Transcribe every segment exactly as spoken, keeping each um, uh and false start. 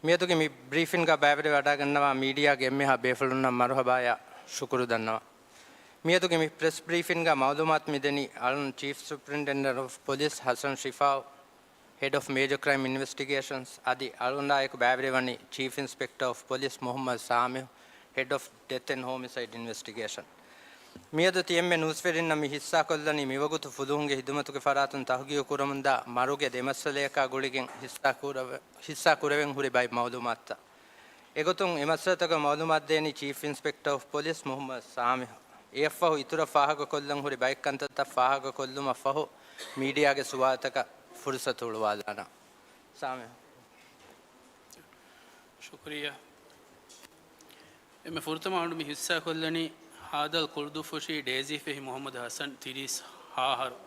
މިއަދުގެ މި ބްރީފިންގަ ބައިވެރިވެވަޑައިގަންނަވާ މީޑިއާގެ އެންމެހާ ބޭފުޅުންނަށް މަރުހަބާޔާ ޝުކުރު ދަންނަވަން. މިއަދުގެ މި ޕްރެސް ބްރީފިންގަ މައުލޫމާތު މިދެނީ އަޅުން ޗީފް ސުޕްރިންޓެންޑެންޓް އޮފް ޕޮލިސް ހަސަން ޝިފާއު، ހެޑް އޮފް މޭޖަރ ކްރައިމް އިންވެސްޓިގޭޝަންސް، އަދި އަޅުންނާއެކު ބައިވެރިވަނީ ޗީފް އިންސްޕެކްޓަރ އޮފް ޕޮލިސް މުހައްމަދު ސާމިހު، ހެޑް އޮފް ޑެތް އެންޑް ހޯމިސައިޑް އިންވެސްޓިގޭޝަން. މިއަދު ތި އެންމެ ނޫސްވެރިންނަށް މި ހިއްސާކޮށްލަނީ މިވަގުތު ފުލުހުންގެ ހިދުމަތުގެ ފަރާތުން ތަހުގީގު ކުރަމުންދާ މަރުގެ ދެ މައްސަލަޔަކާ ގުޅިގެން ހިއްސާ ކުރެވެ-، ހިއްސާ ކުރެވެން ހުރި ބައެއް މައުލޫމާތުތައް. އެގޮތުން އެ މައްސަލަތަކަށް މައުލޫމާތު ދޭނީ ޗީފް އިންސްޕެކްޓަރ އޮފް ޕޮލިސް މުހައްމަދު ސާމިހު. އެއަށްފަހު އިތުރަށް ފާހަގަކޮށްލަން ހުރި ބައެއް ކަންތައްތައް ފާހަގަކޮށްލުމަށް ފަހު މީޑިއާގެ ސުވާލުތަކަށް ފުރުސަތު ހުޅުވާލާނަން. ސާމިހު. ޝުކުރިއްޔާ. އެންމެ ފުރަތަމަ އަޅުން މި ހިއްސާކޮށްލަނީ ހާދަލް ކުޅުދުއްފުށީ ޑޭޒީ ފެހި މުހައްމަދު ހަސަން ތިރީސް ހަ އަހަރު.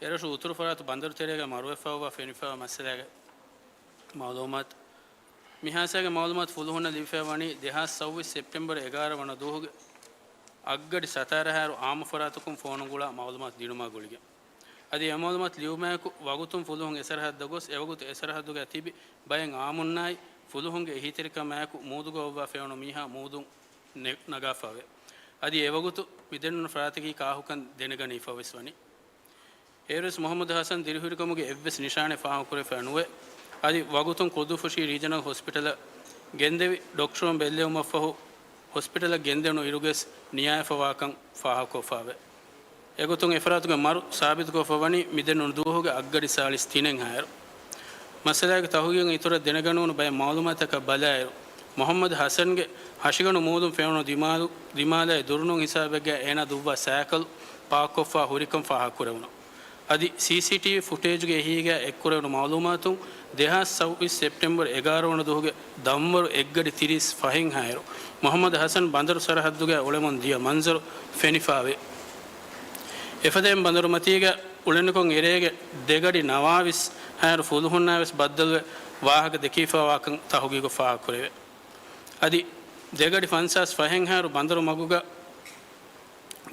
އެރަށު އުތުރު ފަރާތު ބަނދަރު ތެރޭގަ މަރުވެފައިވާ ފެނިފައިވާ މައްސަލައިގެ މައުލޫމާތު. މި ހާދިސާގެ މައުލޫމާތު ފުލުހުންނަށް ލިބިފައިވަނީ ދެހާސް ސައުވީސް ސެޕްޓެމްބަރު އެގާރަ ވަނަ ދުވަހުގެ އަށްގަޑި ސަތާރަ ހާއިރު އާއްމު ފަރާތަކުން ފޯނު ގުޅާ މައުލޫމާތު ދިނުމާ ގުޅިގެން. އަދި އެ މައުލޫމާތު ލިޔުމާއެކު ވަގުތުން ފުލުހުން އެ ސަރަހައްދަށް ގޮސް، އެވަގުތު އެ ސަރަހައްދުގަ ތިބި ބައެއް އާއްމުންނާއި ފުލުހުންގެ އެހީތެރިކަމާއެކު މޫދުގަ އޮއްވާ ފެނުނު މީހާ މޫދުން ނެ-، ނަގާފަވޭ. އަދި އެވަގުތު މިދެންނެވުނު ފަރާތަކީ ކާހުކަން ދެނެގަނެވިފަވެސް ވަނީ. އޭރުވެސް މުހައްމަދު ހަސަން ދިރިހުރިކަމުގެ އެއްވެސް ނިޝާނެއް ފާހަގަކުރެވިފައި ނުވޭ. އަދި ވަގުތުން ކުޅުދުއްފުށީ ރީޖަނަލް ހޮސްޕިޓަލަށް ގެންދެވި ޑޮކްޓަރުން ބެއްލެވުމަށްފަހު ހޮސްޕިޓަލަށް ގެންދެވުނު އިރުގަސް ނިޔާވެފަވާކަން ފާހަގަކޮށްފައިވޭ. އެގޮތުން އެފަރާތުގެ މަރު ސާބިތުކޮށްފަވަނީ މިދެންނެވުނު ދުވަހުގެ އަށްގަޑި ސާޅީސް ތިނެއްހާއިރު. މައްސަލައިގެ ތަހުގީގުން އިތުރަށް ދެނެގަނެވުނު ބައެއް މައުލޫމާތަކަށް ބަލާއިރު، މުހައްމަދު ހަސަންގެ ހަށިގަނޑު މޫދުން ފެނުނު ދިމާލު، ދިމާލާއި ދުރުނޫން ހިސާބެއްގަ އޭނާ ދުއްވާ ސައިކަލް ޕާކްކޮށްފަ ހުރިކަން ފާހަގަކުރެވުނު. އަދި ސީސީޓީވީ ފުޓޭޖުގެ އެހީގަ އެއްކުރެވުނު މައުލޫމާތުން ދެހާސް ސައުވީސް ސެޕްޓެމްބަރު އެގާރަ ވަނަ ދުވަހުގެ ދަންވަރު އެއްގަޑި ތިރީސް ފަހެއްހާއިރު، މުހައްމަދު ހަސަން ބަނދަރު ސަރަހައްދުގަ އުޅެމުން ދިޔަ މަންޒަރު ފެނިފައިވޭ. އެފަދައިން ބަނދަރުމަތީގަ އުޅެނިކޮށް އެރޭގެ ދެގަޑި ނަވާވީސް ހާއިރު ފުލުހުންނާވެސް ބައްދަލުވެ ވާހަކަ ދެކިފައިވާކަން ތަހުގީގު ފާހަގަކުރެވޭ. އަދި ދެގަޑި ފަންސާސް ފަހެއްހާއިރު ބަނދަރު މަގުގަ،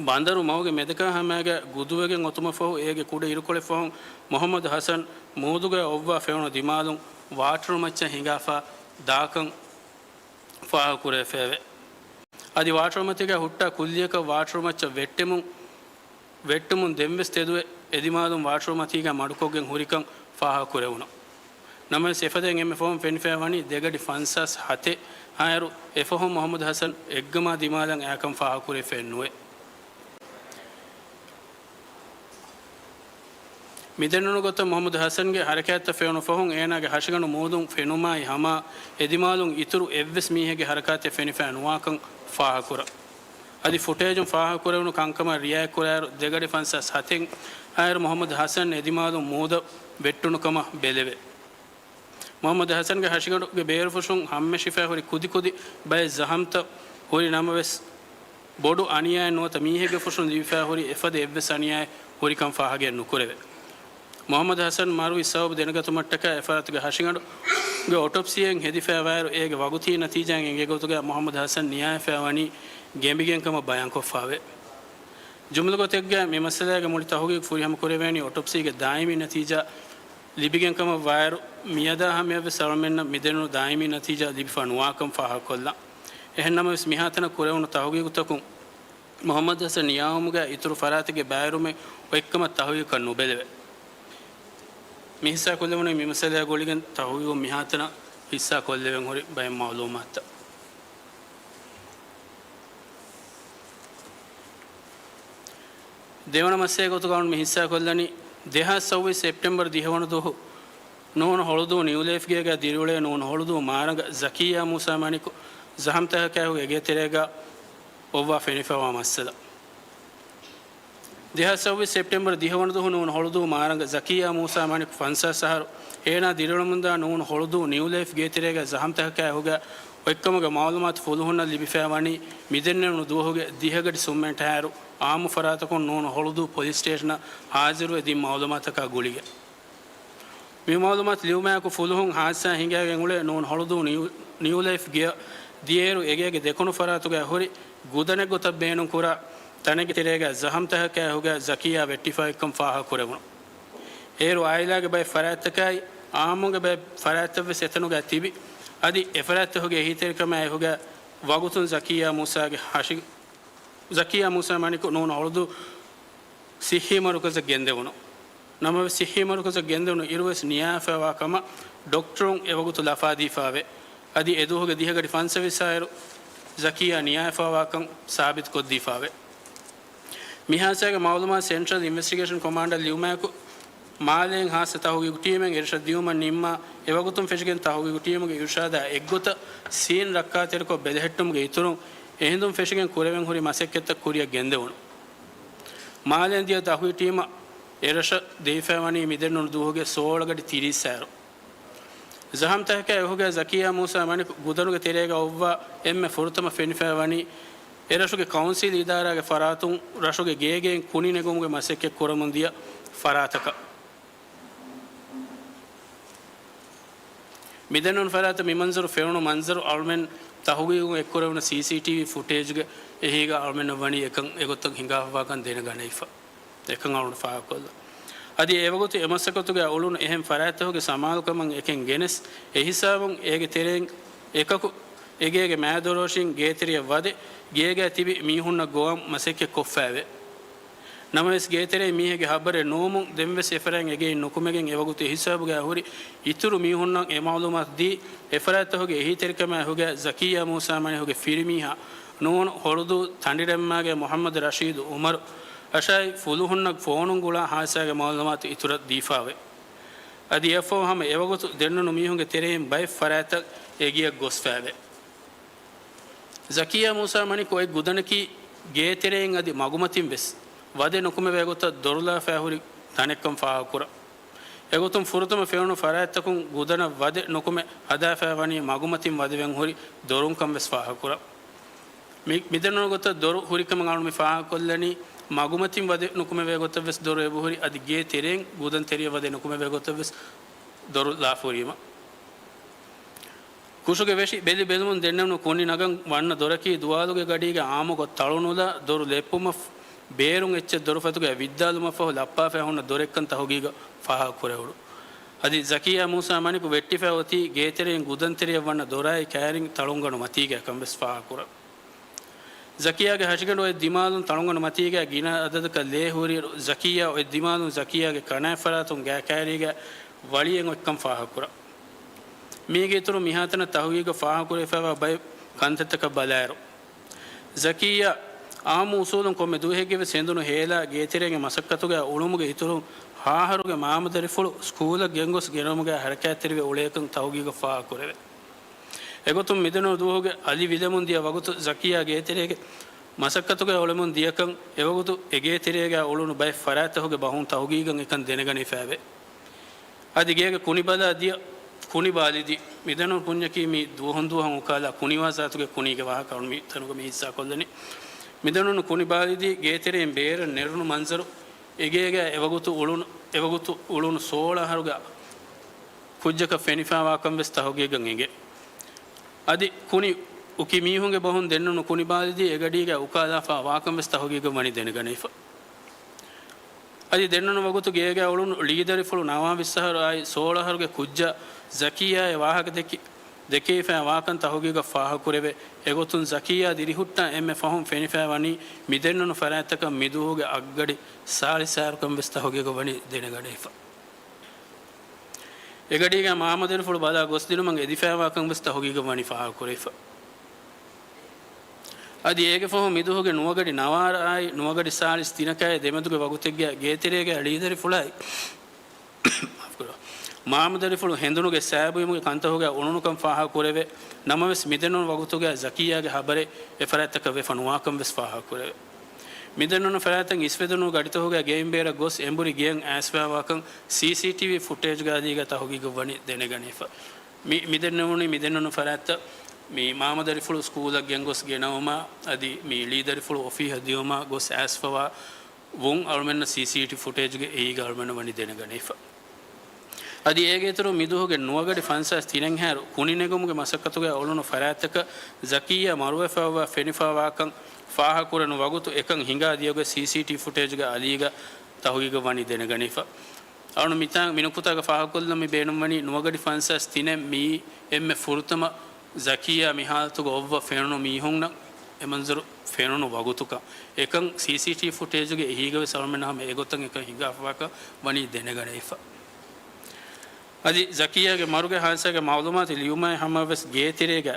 ބަނދަރު މަގުގެ މެދަކާ ހަމައިގަ ގުދުވެގެން އޮތުމަށްފަހު އޭގެ ކުޑަ އިރުކޮޅެއްފަހުން މުހައްމަދު ހަސަން މޫދުގަ އޮއްވާ ފެނުނު ދިމާލުން ވާޓަރު މައްޗަށް ހިނގާފަ ދާކަން ފާހަގަކުރެވިފައެވެ. އަދި ވާޓަރު މަތީގަ ހުއްޓާ ކުއްލިއަކަށް ވާޓަރު މައްޗަށް ވެއްޓެމުން، ވެއްޓުމުން ދެންވެސް ތެދުވެ، އެދިމާލުން ވާޓަރު މަތީގަ މަޑުކޮށްގެން ހުރިކަން ފާހަގަކުރެވުނު. ނަމަވެސް، އެފަދައިން އެންމެ ފަހުން ފެނިފައިވަނީ ދެގަޑި ފަންސާސް ހަތެއް ހާއިރު، އެފަހުން މުހައްމަދު ހަސަން އެއްގަމާ ދިމާލަށް އައިކަން ފާހަގަކުރެވިފައެއް ނުވޭ. މިދެންނެވުނު ގޮތަށް މުހައްމަދު ހަސަންގެ ހަރަކާތްތައް ފެނުނު ފަހުން އޭނާގެ ހަށިގަނޑު މޫދުން ފެނުމާއި ހަމަ އެދިމާލުން އިތުރު އެއްވެސް މީހެއްގެ ހަރަކާތެއް ފެނިފައި ނުވާކަން ފާހަގަކުރަން. އަދި ފުޓޭޖުން ފާހަގަކުރެވުނު ކަންކަމަށް ރިއާޔަތްކުރާއިރު، ދެގަޑި ފަންސާސް ހަތެއް ހާއިރު މުހައްމަދު ހަސަން އެދިމާލުން މޫދަށް ވެއްޓުނު ކަމަށް ބެލެވޭ. މުހައްމަދު ހަސަންގެ ހަށިގަނޑުގެ ބޭރުފުށުން ހައްމަށިފައި ހުރި ކުދިކުދި ބައެއް ޒަހަމްތައް ހުރި ނަމަވެސް، ބޮޑު އަނިޔާއެއް ނުވަތަ މީހެއްގެ ފުށުން ލިބިފައި ހުރި އެފަދަ އެއްވެސް އަނިޔާއެއް ހުރިކަން ފާހަގައެއް ނުކުރެވޭ. މުހައްމަދު ހަސަން މަރުވި ސަބަބު ދެނެގަތުމަށްޓަކާ އެފަރާތުގެ ހަށިގަނޑުގެ އޮޓޮޕްސީއެއް ހެދިފައިވާއިރު، އޭގެ ވަގުތީ ނަތީޖާއިން އެނގޭ ގޮތުގަ މުހައްމަދު ހަސަން ނިޔާވެފައިވަނީ ގެނބިގެން ކަމަށް ބަޔާންކޮށްފައެވެ. ޖުމްލަ ގޮތެއްގަ މި މައްސަލައިގެ މުޅި ތަހުގީގު ފުރިހަމަކުރެވޭނީ އޮޓޮޕްސީގެ ދާއިމީ ނަތީޖާ ލިބިގެން ކަމަށް ވާއިރު، މިއަދާ ހަމަޔަށްވެސް އަޅުމެންނަށް މިދެންނެވުނު ދާއިމީ ނަތީޖާ ލިބިފަ ނުވާކަން ފާހަގަކޮށްލަން. އެހެން ނަމަވެސް، މިހާތަނަށް ކުރެވުނު ތަހުގީގުތަކުން މުހައްމަދު ހަސަން ނިޔާވުމުގައި އިތުރު ފަރާތެއްގެ ބައިވެރިވުމެއް އޮތްކަމަށް ތަހުގީގަކަށް ނުބެލެވޭ. މި ހިއްސާ ކޮށްލެވުނީ މި މައްސަލައާ ގުޅިގެން ތަހުގީގު މިހާތަނަށް ހިއްސާ ކޮށްލެވެން ހުރި ބައެއް މައުލޫމާތުތައް. ދެވަނަ މައްސަލައިގެ ގޮތުގަ އަޅުން މި ހިއްސާ ކޮށްލަނީ، ދެހާސް ސައުވީސް ސެޕްޓެމްބަރު ދިހަވަނަ ދުވަހު ނޫނު ހޮޅުދޫ ނިއުލައިފް ގޭގަ ދިރިއުޅޭ ނޫނު ހޮޅުދޫ މާރަނގަ ޒަކިއްޔާ މޫސާ މަނިކު ޒަހަމްތަކަކާއެކު އެގޭތެރޭގަ އޮއްވާ ފެނިފައިވާ މައްސަލަ. ދެހާސް ސައުވީސް ސެޕްޓެމްބަރު ދިހަވަނަ ދުވަހު ނޫނު ހޮޅުދޫ މާރަނގަ ޒަކިއްޔާ މޫސާ މަނިކު ފަންސާސް އަހަރު އޭނާ ދިރިއުޅެމުންދާ ނޫނު ހޮޅުދޫ ނިއުލައިފް ގޭތެރޭގަ ޒަހަމްތަކަކާއެކުގަ އޮތްކަމުގެ މައުލޫމާތު ފުލުހުންނަށް ލިބިފައިވަނީ މިދެންނެވުނު ދުވަހުގެ ދިހަގަޑި ސުންމިންޓް ހާއިރު އާއްމު ފަރާތަކުން ނޫނު ހޮޅުދޫ ޕޮލިސް ސްޓޭޝަނަށް ހާޒިރުވެ ދިން މައުލޫމާތަކާ ގުޅިގެން. މި މައުލޫމާތު ލިޔުމާއެކު ފުލުހުން ހާދިސާ ހިނގައިގެން އުޅޭ ނޫން ހޮޅުދޫ ނިއު-، ނިއުލައިފް ގެޔަށް ދިޔައިރު އެގޭގެ ދެކުނު ފަރާތުގައި ހުރި ގުދަނެއް ގޮތަށް ބޭނުންކުރާ ތަނެއްގެ ތެރޭގަ ޒަހަމްތަކަކާއެކުގަ ޒަކިއްޔާ ވެއްޓިފައިކަން ފާހަގަކުރެވުނު. އޭރު އާއިލާގެ ބައެއް ފަރާތްތަކާއި އާއްމުގެ ބައެއް ފަރާތްތައްވެސް އެތަނުގައި ތިބި، އަދި އެފަރާތްތަކުގެ އެހީތެރިކަމާ އެކުގަ ވަގުތުން ޒަކިއްޔާ މޫސާގެ ހަށި، ޒަކިއްޔާ މޫސާ މަނިކު ނޫން ހޮޅުދޫ ސިއްހީ މަރުކަޒަށް ގެންދެވުނު. ނަމަވެސް، ސިއްހީ މަރުކަޒަށް ގެންދެވުނު އިރުވެސް ނިޔާވެފައިވާ ކަމަށް ޑޮކްޓަރުން އެވަގުތު ލަފާދީފާވޭ. އަދި އެދުވަހުގެ ދިހަ ގަޑި ފަންސަވީސް އިރު ޒަކިއްޔާ ނިޔާވެފައިވާކަން ސާބިތުކޮށްދީފާވޭ. މިހާސާގެ މައުލޫމާތު ސެންޓްރަލް އިންވެސްޓިގޭޝަން ކޮމާންޑަށް ލިޔުމާއެކު، މާލޭން ހާއްސަ ތަހުގީގު ޓީމެއް އެރަށަށް ދިޔުމަށް ނިންމާ، އެވަގުތުން ފެށިގެން ތަހުގީގު ޓީމުގެ އިރުޝާދާ އެއްގޮތަށް ސީން ރައްކާތެރިކޮށް ބެލެހެއްޓުމުގެ އިތުރުން، އެހިނދުން ފެށިގެން ކުރެވެން ހުރި މަސައްކަތްތައް ކުރިއަށް ގެންދެވުނު. މާލޭން ދިޔަ ތަހުގީގު ޓީމަށް އެރަށަށް ދެވިފައިވަނީ މިދެންނެވުނު ދުވަހުގެ ސޯޅަ ގަޑި ތިރީސް އިރު. ޒަހަމްތަކާ އެކުގަ ޒަކިއްޔާ މޫސާ މަނިކު ގުދަނުގެ ތެރޭގަ އޮއްވާ އެންމެ ފުރަތަމަ ފެނިފައިވަނީ، އެރަށުގެ ކައުންސިލް އިދާރާގެ ފަރާތުން ރަށުގެ ގޭގެއިން ކުނި ނެގުމުގެ މަސައްކަތް ކުރަމުން ދިޔަ ފަރާތަކަށް. މިދެންނެވުނު ފަރާތަށް މި މަންޒަރު ފެނުނު މަންޒަރު އަޅުމެން ތަހުގީގުން އެއްކުރެވުނު ސީސީޓީވީ ފުޓޭޖުގެ އެހީގަ އަޅުމެންނަށް ވަނީ އެކަން އެގޮތަށް ހިނގާފައިވާކަން ދެނެގަނެވިފަ. އެކަން އަޅުން ފާހަގަކޮށްލަން. އަދި އެވަގުތު އެމަސައްކަތުގައި އުޅުނު އެހެން ފަރާތްތަކުގެ ސަމާލުކަމަށް އެކެން ގެނެސް، އެހިސާބުން އޭގެ ތެރެއިން އެކަކު އެގޭގެ މާދޮރުއަށިން ގޭތެރެއަށް ވަދެ، ގޭގައި ތިބި މީހުންނަށް ގޮވަން މަސައްކަތް ކޮށްފައެވެ. ނަމަވެސް، ގޭތެރެއިން މީހެއްގެ ހައްބަރެއް ނުވުމުން، ދެންވެސް އެފަރާތް އެގެއިން ނުކުމެގެން އެވަގުތު އެހިސާބުގައި ހުރި އިތުރު މީހުންނަށް އެ މައުލޫމާތު ދީ، އެފަރާތްތަކުގެ އެހީތެރިކަމާ އެކުގަ ޒަކިއްޔާ މޫސާ މަނިކުގެ ފިރިމީހާ ނޫން ހޮޅުދޫ ތަނޑިރަންމާގެ މުޙައްމަދު ރަޝީދު އުމަރު އަށާއި ފުލުހުންނަށް ފޯނުން ގުޅާ ހާދިސާގެ މައުލޫމާތު އިތުރަށް ދީފާވޭ. އަދި އެއަށްފަހު ހަމަ އެވަގުތު ދެންނެވުނު މީހުންގެ ތެރެއިން ބައެއް ފަރާތްތައް އެގެއަށް ގޮސްފައެވެ. ޒަކިއްޔާ މޫސާ މަނިކު އޮތް ގުދަނަކީ ގޭތެރެއިން އަދި މަގުމަތިން ވެސް ވަދެ ނުކުމެވޭ ގޮތަށް ދޮރުލާފައި ހުރި ތަނެއްކަން ފާހަގަކުރަން. އެގޮތުން ފުރަތަމަ ފެނުނު ފަރާތްތަކުން ގުދަނަށް ވަދެ ނުކުމެ ހަދާފައި ވަނީ މަގުމަތިން ވަދެވެން ހުރި ދޮރުންކަން ވެސް ފާހަގަކުރަން. މި، މިދެންނެވުނު ގޮތަށް ދޮރު ހުރިކަމަށް އަޅުން މި ފާހަގަކޮށްލަނީ، މަގުމަތިން ވަދެ ނުކުމެވޭ ގޮތަށް ވެސް ދޮރު އެބަހުރި، އަދި ގޭ ތެރެއިން ގުދަން ތެރެއަށް ވަދެ ނުކުމެވޭ ގޮތަށް ވެސް ދޮރު ލާފަ ހުރީމަ. ކުށުގެ ވެށި ބެލި ބެލުމުން ދެންނެވުނު ކުނި ނަގަން ވަންނަ ދޮރަކީ ދުވާލުގެ ގަޑީގެ އާއްމުކޮށް ތަޅުނުލާ، ދޮރު ލެއްޕުމަށް ބޭރުން އެއްޗެއް ދޮރުފަތުގައި ވިއްދާލުމަށްފަހު ލައްޕާފައި ހުންނަ ދޮރެއްކަން ތަހުގީގަށް ފާހަގަކުރެވުނު. އަދި ޒަކިއްޔާ މޫސާ މަނިކު ވެއްޓިފައި އޮތީ ގޭތެރެއިން ގުދަންތެރެއަށް ވަންނަ ދޮރާއި ކައިރިން ތަޅުންގަނޑު މަތީގައިކަން ވެސް ފާހަގަކުރަން. ޒަކިއްޔާގެ ހަށިގަނޑު އޮތް ދިމާލުން ތަޅުންގަނޑު މަތީގައި ގިނަ އަދަދަކަށް ލޭ ހުރިއިރު، ޒަކިއްޔާ އޮތް ދިމާލުން ޒަކިއްޔާގެ ކަނާތް ފަރާތުން ގާތް ކައިރީގައި ވަޅިއެއް އޮތްކަން ފާހަގަކުރަން. މީގެ އިތުރުން މިހާތަނަށް ތަހުގީގަށް ފާހަގަކުރެވިފައިވާ ބައެއް ކަންތައްތަކަށް ބަލާއިރު، ޒަކިއްޔާ އާއްމު އުސޫލުން ކޮންމެ ދުވަހެއްގެވެސް ހެނދުނު ހޭލާ ގޭތެރޭގެ މަސައްކަތުގައި އުޅުމުގެ އިތުރުން ހައަހަރުގެ މާމަދަރިފުޅު ސްކޫލަށް ގެންގޮސް ގެނައުމުގައި ހަރަކާތްތެރިވެ އުޅޭކަން ތަހުގީގަށް ފާހަގަކުރެވޭ. އެގޮތުން މިދެންނެވުނު ދުވަހުގެ އަލި ވިލެމުން ދިޔަ ވަގުތު ޒަކިއްޔާ ގޭތެރޭގެ މަސައްކަތުގައި އުޅެމުން ދިޔަކަން، އެވަގުތު އެގޭތެރޭގައި އުޅުނު ބައެއް ފަރާތްތަކުގެ ބަހުން ތަހުގީގަށް އެކަން ދެނެގަނެފައެވެ. އަދި ގޭގެ ކުނިބަލާ ދިޔަ ކުނި ބާލިދީ، މިދެންނެވުނު ކުންޏަކީ މީ ދުވަހުން ދުވަހަށް އުކާލާ ކުނިވާ ޒާތުގެ ކުނީގެ ވާހަކަ އަޅުން މި ތަނުގަ މި ހިއްސާކޮށްލަނީ. މިދެންނެވުނު ކުނި ބާލިދީ ގޭތެރެއިން ބޭރަށް ނެރުނު މަންޒަރު، އެގޭގައި އެވަގުތު އުޅުނު، އެވަގުތު އުޅުނު ސޯޅަ އަހަރުގެ ކުއްޖަކަށް ފެނިފައިވާކަން ވެސް ތަހުގީގަށް އެނގޭ. އަދި ކުނި އުކި މީހުންގެ ބަހުން ދެންނެވުނު ކުނި ބާލިދީ އެގަޑީގައި އުކާލާފައި ވާކަން ވެސް ތަހުގީގަށް ވަނީ ދެނެގަނެފަ. އަދި ދެންނެވުނު ވަގުތު ގޭގައި އުޅުނު ޅީދަރިފުޅު ނަވާވީސް އަހަރު އާއި ސޯޅަ އަހަރުގެ ކުއްޖާ ޒަކިއްޔާ އެ ވާހަކަ ދެކި، ދެކެވިފައި ވާކަން ތަހުގީގަށް ފާހަގަކުރެވޭ. އެގޮތުން ޒަކިއްޔާ ދިރިހުއްޓާ އެންމެ ފަހުން ފެނިފައި ވަނީ މިދެންނެވުނު ފަރާތްތަކަށް މިދުވަހުގެ އަށްގަޑި ސާޅީސް އަހަރުކަން ވެސް ތަހުގީގަށް ވަނީ ދެނެގަނެފަ. އެގަޑީގައި މާމަދަރިފުޅު ބަލާ ގޮސްދިނުމަށް އެދިފައިވާކަން ވެސް ތަހުގީގަށް ވަނީ ފާހަގަކުރެވިފަ. އަދި އޭގެ ފަހު މިދުވަހުގެ ނުވަގަޑި ނަވާރަ އާއި ނުވަގަޑި ސާޅީސް ތިނަކާއި ދެމެދުގެ ވަގުތެއްގައި ގޭތެރޭގައި ޅީދަރިފުޅާއި، މާފުކުރާ، މާމަދަރިފުޅު ހެނދުނުގެ ސައިބުވީމުގެ ކަންތަކުގައި އުޅުނުކަން ފާހަގަކުރެވޭ. ނަމަވެސް، މިދެންނެވުނު ވަގުތުގައި ޒަކިއްޔާގެ ހަބަރެއް އެފަރާތްތަކަށް ވެފަ ނުވާކަން ވެސް ފާހަގަކުރެވޭ. މިދެންނެވުނު ފަރާތަށް އިސްވެދުނު ގަޑިތަކުގައި ގެއިން ބޭރަށް ގޮސް އެނބުރި ގެޔަށް އައިސްފައިވާކަން ސީސީޓީވީ ފުޓޭޖުގައި އަލީގަ ތަހުގީގަށް ވަނީ ދެނެގަނެފަ. މި، މިދެންނެވުނީ، މިދެންނެވުނު ފަރާތްތައް މި މާމަދަރިފުޅު ސްކޫލަށް ގެންގޮސް ގެނައުމާ، އަދި މި ޅީދަރިފުޅު އޮފީހަށް ދިޔުމާ ގޮސް އައިސްފަވާ ވުން އަޅުމެންނަށް ސީސީޓީ ފުޓޭޖުގެ އެއީގަ އަޅުމެންނަށް ވަނީ ދެނެގަނެފަ. އަދި އޭގެ އިތުރުން މިދުވަހުގެ ނުވަގަޑި ފަންސާސް ތިނެއްހާއިރު ކުނިނެގުމުގެ މަސައްކަތުގައި އުޅުނު ފަރާތްތަކަށް ޒަކިއްޔާ މަރުވެފައިވާ ފެނިފައިވާކަން ފާހަގަކުރެވުނު ވަގުތު އެކަން ހިނގާ ދިޔަގޮތް ސީސީޓީ ފުޓޭޖުގެ އަލީގަ ތަހުގީގަށް ވަނީ ދެނެގަނެފަ. އަޅު މިތާ މިނުކުތާގަ ފާހަގަކޮށްލަން މި ބޭނުންވަނީ ނުވަގަޑި ފަންސާސް ތިނެއް މީ އެންމެ ފުރަތަމަ ޒަކިޔާ މި ހާލަތުގަ އޮއްވަ ފެނުނު މީހުންނަށް އެ މަންޒަރު ފެނުނު ވަގުތުކަން. އެކަން ސީސީޓީ ފުޓޭޖުގެ އެހީގަވެސް އަޅުމެންނަށް ހަމަ އެގޮތަށް އެކަން ހިނގާފަވާކަން ވަނީ ދެނެގަނެވިފަ. އަދި ޒަކިޔާގެ މަރުގެ ހާދިސާގެ މައުލޫމާތު ލިޔުމާއި ހަމަވެސް ގޭތެރޭގަ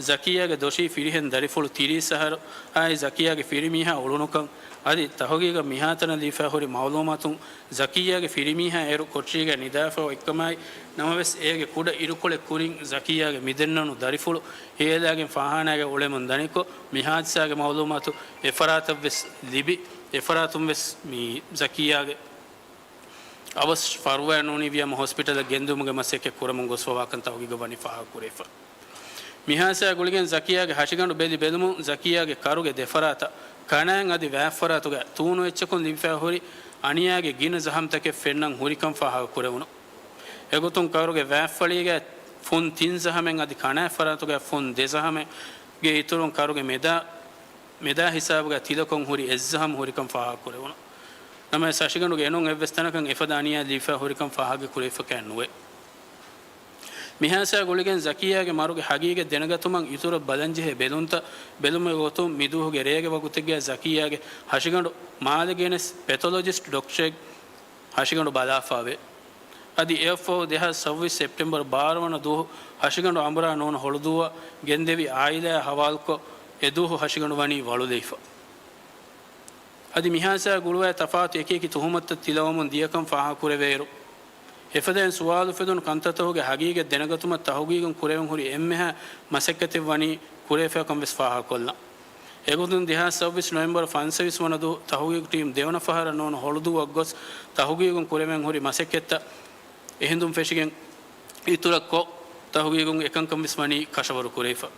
ޒަކިޔާގެ ދޮށީ ފިރިހެން ދަރިފުޅު ތިރީސް އަހަރު އާއި ޒަކިޔާގެ ފިރިމީހާ އުޅުނުކަން އަދި ތަހުގީގަށް މިހާތަނަށް ލިބިފައި ހުރި މައުލޫމާތުން ޒަކިއްޔާގެ ފިރިމީހާ އޭރު ކޮޓަރީގައި ނިދާފަ އޮތްކަމާއި، ނަމަވެސް އޭގެ ކުޑަ އިރުކޮޅެއް ކުރިން ޒަކިއްޔާގެ މިދެންނަނު ދަރިފުޅު ހޭލާގެން ފާހާނާގައި އުޅެމުން ދަނިކޮށް، މި ހާދިސާގެ މައުލޫމާތު އެފަރާތަށްވެސް ލިބި، އެފަރާތުންވެސް މި ޒަކިއްޔާގެ އަވަސް ފަރުވާ ނޫނީވިޔާމު ހޮސްޕިޓަލަށް ގެންދިއުމުގެ މަސައްކަތް ކުރަމުން ގޮސްފަވާކަން ތަހުގީގަށް ވަނީ ފާހަގަކުރެވިފަ. މިހާދިސާ ގުޅިގެން ޒަކިޔާގެ ހަށިގަނޑު ބެލި ބެލުމުން، ޒަކިޔާގެ ކަރުގެ ދެފަރާތަށް، ކަނާތް އަދި ވާތްފަރާތުގަ ތޫނު އެއްޗަކުން ލިބިފައި ހުރި އަނިޔާގެ ގިނަ ޒަހަމްތަކެއް ފެންނަން ހުރިކަން ފާހަގަކުރެވުނު. އެގޮތުން ކަރުގެ ވާތްފަޅީގަ ފުން ތިން ޒަހަމެއް އަދި ކަނާތް ފަރާތުގަ ފުން ދެ ޒަހަމެއްގެ އިތުރުން ކަރުގެ މެދާ، މެދާ ހިސާބުގަ ތިލަކޮށް ހުރި އެއް ޒަހަމް ހުރިކަން ފާހަގަކުރެވުނު. ނަމަވެސް ހަށިގަނޑުގެ އެނޫން އެއްވެސް ތަނަކަށް އެފަދަ އަނިޔާ ލިބިފައި ހުރިކަން ފާހަގަކުރެވިފަކައެއް ނުވޭ. މިހާދިސާ ގުޅިގެން ޒަކިއްޔާގެ މަރުގެ ހަގީގަތް ދެނެގަތުމަށް އިތުރަށް ބަލަންޖެހޭ ބެލުންތައް ބެލުމުގެ ގޮތުން މިދުވަހުގެ ރޭގެ ވަގުތެއްގައި ޒަކިއްޔާގެ ހަށިގަނޑު މާލެ ގެނެސް ޕެތޮލޮޖިސްޓް ޑޮކްޓަރެއް ހަށިގަނޑު ބަލާފަވޭ. އަދި އެއަށްފަހު ދެހާސް ސައްބީސް ސެޕްޓެމްބަރު ބާރަ ވަނަ ދުވަހު ހަށިގަނޑު އަނބުރާ ނޫން ހޮޅުދުއްވާ ގެންދެވި އާއިލާއާ ހަވާލުކޮށް، އެދުވަހު ހަށިގަނޑު ވަނީ ވަޅުލެވިފަ. އަދި މިހާދިސާ ގުޅުވާ ތަފާތު އެކިއެކި ތުހުމަތުތައް ތިލަވަމުން ދިޔަކަން ފާހަގަކުރެވޭއިރު، އެފަދައިން ސުވާލު އުފެދުނު ކަންތައްތަކުގެ ހަގީގަތް ދެނެގަތުމަށް ތަހުގީގުން ކުރެވެން ހުރި އެންމެހާ މަސައްކަތެއް ވަނީ ކުރެވިފައިކަން ވެސް ފާހަގަކޮށްލަން. އެގޮތުން ދެހާސް ސައްބީސް ނޮވެމްބަރު ފަންސަވީސް ވަނަ ދުވަހު ތަހުގީގު ޓީމް ދެވަނަ ފަހަރަށް ނޫން ހޮޅުދުއްވަށް ގޮސް ތަހުގީގުން ކުރެވެން ހުރި މަސައްކަތްތައް އެހިނދުން ފެށިގެން އިތުރަށް ކޮށް، ތަހުގީގުން އެކަންކަން ވެސް ވަނީ ކަށަވަރު ކުރެވިފަ.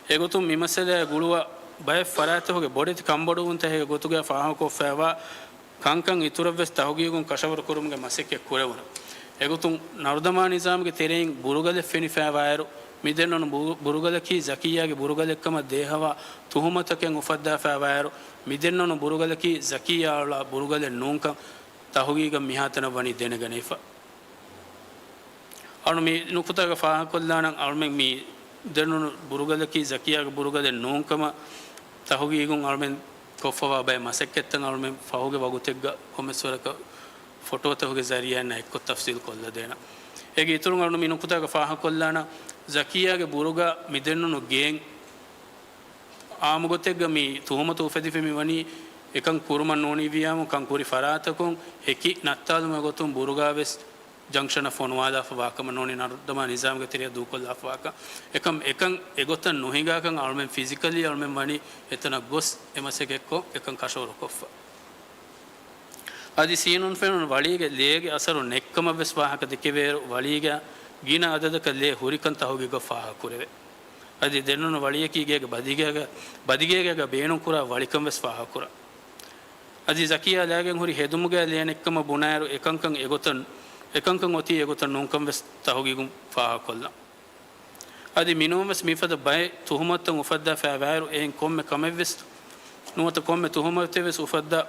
އެގޮތުން މި މައްސަލައާ ގުޅުވާ ބައެއް ފަރާތްތަކުގެ ބޮޑެތި ކަންބޮޑުވުންތަކެއްގެ ގޮތުގައި ފާހަގަކޮށްފައިވާ ކަންކަން އިތުރަށްވެސް ތަހުގީގުން ކަށަވަރު ކުރުމުގެ މަސައްކަތް ކުރެވުނު. އެގޮތުން ނަރުދަމާ ނިޒާމުގެ ތެރެއިން ބުރުގަލެއް ފެނިފައިވާއިރު، މިދެންނަނު ބު-، ބުރުގަލަކީ ޒަކިއްޔާގެ ބުރުގަލެއްކަމަށް ދޭހަވާ ތުހުމަތަކެއް އުފައްދާފައިވާއިރު، މިދެންނަނު ބުރުގަލަކީ ޒަކިއްޔާ އަޅާ ބުރުގަލެއް ނޫންކަން ތަހުގީގަށް މިހާތަނަށް ވަނީ ދެނެގަނެވިފަ. އަޅު މި ނުކުތާގަ ފާހަގަކޮށްލާނަން އަޅުމެން މި ދެންނަނު ބުރުގަލަކީ ޒަކިއްޔާގެ ބުރުގަލެއް ނޫންކަމަށް ތަހުގީގުން އަޅުމެން ކޮށްފަވާ ބައެއް މަސައްކަތްތައް އަޅުމެން ފަހުގެ ވަގުތެއްގަ ކޮންމެސްވަރަކަށް ފޮޓޯތަކުގެ ޒަރީއާއިންނާ އެއްކޮށް ތަފްސީލް ކޮށްލަދޭނަން. އޭގެ އިތުރުން އަޅު މި ނުކުތާގަ ފާހަގަކޮށްލާނަން ޒަކިއްޔާގެ ބުރުގާ މި ދެންނަނު ގޭން އާއްމުގޮތެއްގަ މި ތުހުމަތު އުފެދިފަ މި ވަނީ އެކަން ކުރުމަށް ނޫނީވިޔާމު ކަން ކުރި ފަރާތަކުން ހެކި ނައްތާލުމުގެ ގޮތުން ބުރުގާވެސް ޖަންކްޝަނަށް ފޮނުވާލާފަ ވާކަމަށް ނޫނީ ނަރުދަމާ ނިޒާމުގެ ތެރެއަށް ދޫކޮށްލާފަ ވާކަން. އެކަން އެކަން އެގޮތަށް ނުހިނގާކަން އަޅުމެން ފިޒިކަލީ އަޅުމެން ވަނީ އެތަނަށް ގޮސް އެމަސައްކަތްކޮށް އެކަން ކަށަވަރުކޮށްފަ. އަދި ސީނުން ފެނުނު ވަޅީގެ ލޭގެ އަސަރު ނެއްކަމަށްވެސް ވާހަކަ ދެކެވޭއިރު، ވަޅީގަ ގިނަ އަދަދަކަށް ލޭ ހުރިކަން ތަހުގީގަށް ފާހަގަކުރެވޭ. އަދި ދެންނަނު ވަޅިއަކީ ގޭގެ ބަދިގޭގަ، ބަދިގޭގަ ބޭނުންކުރާ ވަޅިކަން ވެސް ފާހަގަކުރާ. އަދި ޒަކިއްޔާ ލާގެން ހުރި ހެދުމުގަ ލޭ ނެއްކަމަށް ބުނާއިރު، އެކަންކަން އެގޮތަށް، އެކަންކަން އޮތީ އެގޮތަށް ނޫންކަން ވެސް ތަހުގީގުން ފާހަގަކޮށްލަން. އަދި މިނޫންވެސް މިފަދަ ބައެއް ތުހުމަތުތައް އުފައްދާފައިވާއިރު، އެއިން ކޮންމެ ކަމެއްވެސް ނުވަތަ ކޮންމެ ތުހުމަތެއްވެސް އުފައްދާ،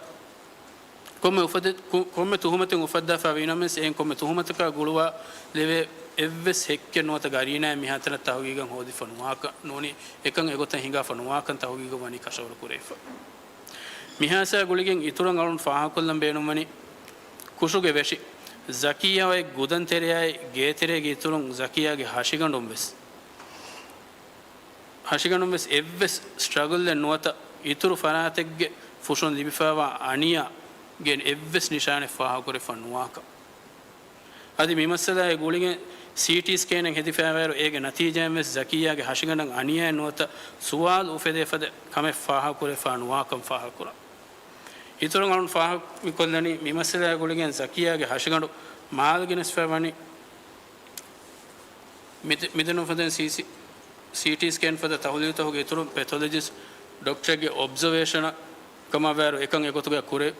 ކޮންމެ އުފަދެ-، ކު-، ކޮންމެ ތުހުމަތެއް އުފައްދާފައިވީ ނަމަވެސް، އެއިން ކޮންމެ ތުހުމަތަކާ ގުޅުވާ ލެވޭ އެއްވެސް ހެއްކެއް ނުވަތަ ގަރީނާއެއް މިހާތަނަށް ތަހުގީގަށް ހޯދިފަ ނުވާކަށް ނޫނީ، އެކަން އެގޮތަށް ހިނގާފަ ނުވާކަން ތަހުގީގަށް ވަނީ ކަށަވަރު ކުރެވިފަ. މިހާދިސާ ގުޅިގެން އިތުރަށް އަޅުން ފާހަގަކޮށްލަން ބޭނުންވަނީ، ކުށުގެ ވެށި ޒަކިއްޔާ އޮތް ގުދަންތެރެއާއި ގޭތެރޭގެ އިތުރުން ޒަކިއްޔާގެ ހަށިގަނޑުން ވެސް، ހަށިގަނޑުން ވެސް އެއްވެސް ސްޓްރަގަލްއެއް ނުވަތަ އިތުރު ފަރާތެއްގެ ފުށުން ލިބިފައިވާ އަނިޔާގެ އެއްވެސް ނިޝާނެއް ފާހަގަކުރެވިފަ ނުވާކަން. އަދި މި މައްސަލާއެއް ގުޅިގެން ސީޓީ ސްކޭނެއް ހެދިފައިވާއިރު، އޭގެ ނަތީޖާއިން ވެސް ޒަކިއްޔާގެ ހަށިގަނޑަށް އަނިޔާއެއް ނުވަތަ ސުވާލު އުފެދޭ ފަދަ ކަމެއް ފާހަގަކުރެވިފަ ނުވާކަން ފާހަގަކުރާ. އިތުރަށް އަޅުން ފާހަގަކޮށްލަނީ، މި މައްސަލާއެއް ގުޅިގެން ޒަކިއްޔާގެ ހަށިގަނޑު މާލެ ގެނެސްފައި ވަނީ މިދެ-، މިދެން އުފެދެން ސީ-، ސީޓީ ސްކޭން ފަދަ ތަހުލީލުތަކުގެ އިތުރުން ޕެތޮލޮޖިސްޓް ޑޮކްޓަރެއްގެ އޮބްޒަވޭޝަނަށް ކަމަށްވާއިރު، އެކަން އެގޮތުގައި ކުރެ-،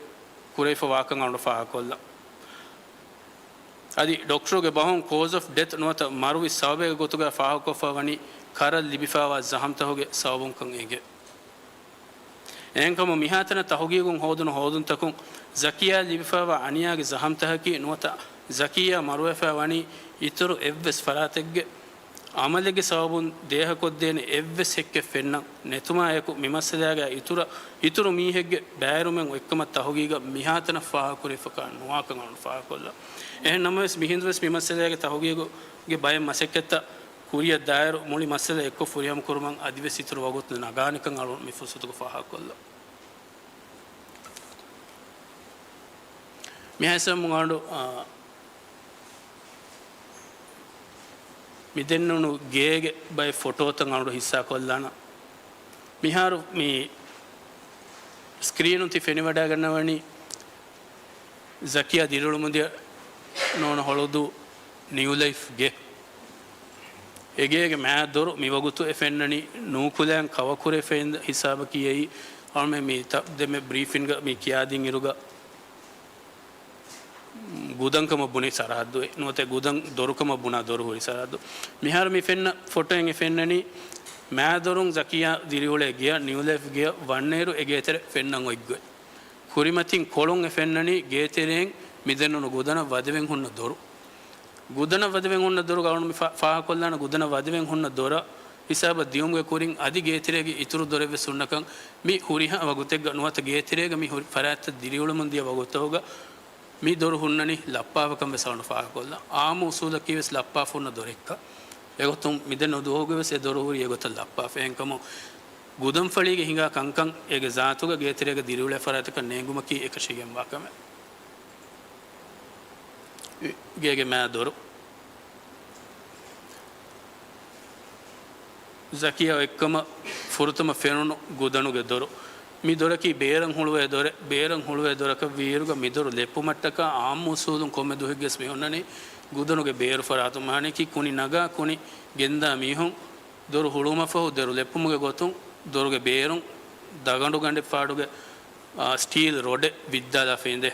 ކުރެވިފަ ވާކަން އަޅުން ފާހަގަކޮށްލަން. އަދި ޑޮކްޓަރުގެ ބަހުން ކޯޒް އޮފް ޑެތް ނުވަތަ މަރުވި ސަބަބެއްގެ ގޮތުގައި ފާހަގަކޮށްފަ ވަނީ ކަރަށް ލިބިފައިވާ ޒަހަމްތަކުގެ ސަބަބުންކަން އެނގޭ. އެހެންކަމުން މިހާތަނަށް ތަހުގީގުން ހޯދުނު ހޯދުންތަކުން ޒަކިއްޔާ ލިބިފައިވާ އަނިޔާގެ ޒަހަމްތަކަކީ ނުވަތަ ޒަކިއްޔާ މަރުވެފަ ވަނީ އިތުރު އެއްވެސް ފަރާތެއްގެ އަމަލެއްގެ ސަބަބުން ދޭހަކޮށްދޭނެ އެއްވެސް ހެއްކެއް ފެންނަން ނެތުމާއެކު، މި މައްސަލާގައި އިތުރަށް އިތުރު މީހެއްގެ ބައިވެރިވުމެއް އޮތްކަމަށް ތަހުގީގަށް މިހާތަނަށް ފާހަގަކުރެވިފަކާ ނުވާކަން އަޅުން ފާހަގަކޮށްލަން. އެހެން ނަމަވެސް، މިހިނދުވެސް މި މައްސަލާގެ ތަހުގީގުގެ ބައެއް މަސައްކަތްތައް ކުރިއަށް ދާއިރު، މުޅި މައްސަލަ އެއްކޮށް ފުރިހަމަ ކުރުމަށް އަދިވެސް އިތުރު ވަގުތު ނަގާނެކަން އަޅުން މި ފުރުސަތުގަ ފާހަގަކޮށްލަން. މިހާ އިސްލާމް އަޅު، އާ، މި ދެންނެވުނު ގޭގެ ބައެއް ފޮޓޯތައް އަޅު ހިއްސާކޮށްލާނަން. މިހާރު މި ސްކްރީނުން ތި ފެނިވަޑައިގަންނަވަނީ ޒަކިޔާ ދިރިއުޅުމުންދިޔަ ނޯން ހޮޅުދޫ ނިއުލައިފް ގެ. އެގޭގެ މާ ދޮރު މިވަގުތު އެ ފެންނަނީ ނޫކުލައިން ކަވަކުރެފައި ހިސާބަކީ އެއީ އަޅުމެން މި ތަ-، ދެންމެ ބްރީފިންގަ މި ކިޔާދިން އިރުގަ ގުދަންކަމަށް ބުނި ސަރަހައްދު ނުވަތަ ގުދަން ދޮރުކަމަށް ބުނާ ދޮރު ހުރި ސަރަހައްދު. މިހާރު މި ފެންނަ ފޮޓޯއިން އެ ފެންނަނީ މާދޮރުން ޒަކިޔާ ދިރިއުޅޭ ގެޔަށް ނިއުލައިފް ގެޔަށް ވަންނައިރު އެ ގޭތެރެ ފެންނަން އޮތްގޮތް. ކުރިމަތިން ކޮޅުން އެ ފެންނަނީ ގޭތެރެއިން މި ދެންނެވުނު ގުދަނަށް ވަދެވެން ހުންނަ ދޮރު. ގުދަނަށް ވަދެވެން ހުންނަ ދޮރުގަ އަޅުން މި ފާ-، ފާހަގަކޮށްލާނަން ގުދަނަށް ވަދެވެން ހުންނަ ދޮރަށް ހިސާބަށް ދިޔުމުގެ ކުރިން އަދި ގޭތެރޭގެ އިތުރު ދޮރެއްވެސް ހުންނަކަން މި ހުރިހާ ވަގުތެއްގަ ނުވަތަ ގޭތެރޭގަ މި ހުރި ފަރާތްތައް ދިރިއުޅެމުން ދިޔަ ވަގުތަކުގަ މި ދޮރު ހުންނަނީ ލައްޕާފަކަން ވެސް އަޅުން ފާހަގަކޮށްލަން. އާއްމު އުސޫލަކީ ވެސް ލައްޕާފަ ހުންނަ ދޮރެއްކަން. އެގޮތުން މިދެންނެވުނު ދުވަހުގަ ވެސް އެ ދޮރު ހުރީ އެގޮތަށް ލައްޕާފަ. އެހެންކަމުން ގުދަންފަޅީގެ ހިނގާ ކަންކަން އޭގެ ޒާތުގަ ގޭތެރޭގަ ދިރިއުޅޭ ފަރާތަކަށް ނޭނގުމަކީ އެކަށީގެންވާ ކަމެއް. ގޭގެ މާ ދޮރު. ޒަކިޔާ އެއްކަމަށް ފުރަތަމަ ފެނުނު ގުދަނުގެ ދޮރު. މި ދޮރަކީ ބޭރަށް ހުޅުވޭ ދޮރެއް. ބޭރަށް ހުޅުވޭ ދޮރަކަށް ވީއިރުގަ މި ދޮރު ލެއްޕުމަށްޓަކާ އާއްމު އުސޫލުން ކޮންމެ ދުވަހެއްގެސް މި ހުންނަނީ ގުދަނުގެ ބޭރު ފަރާތުން. މާނައަކީ ކުނި ނަގާ ކުނި ގެންދާ މީހުން ދޮރު ހުޅުވުމަށްފަހު ދޮރު ލެއްޕުމުގެ ގޮތުން ދޮރުގެ ބޭރުން ދަގަނޑު ގަނޑެއް ފާޑުގެ، އާ، ސްޓީލް ރޮޑެއް ވިއްދާލާފައިންދޭ.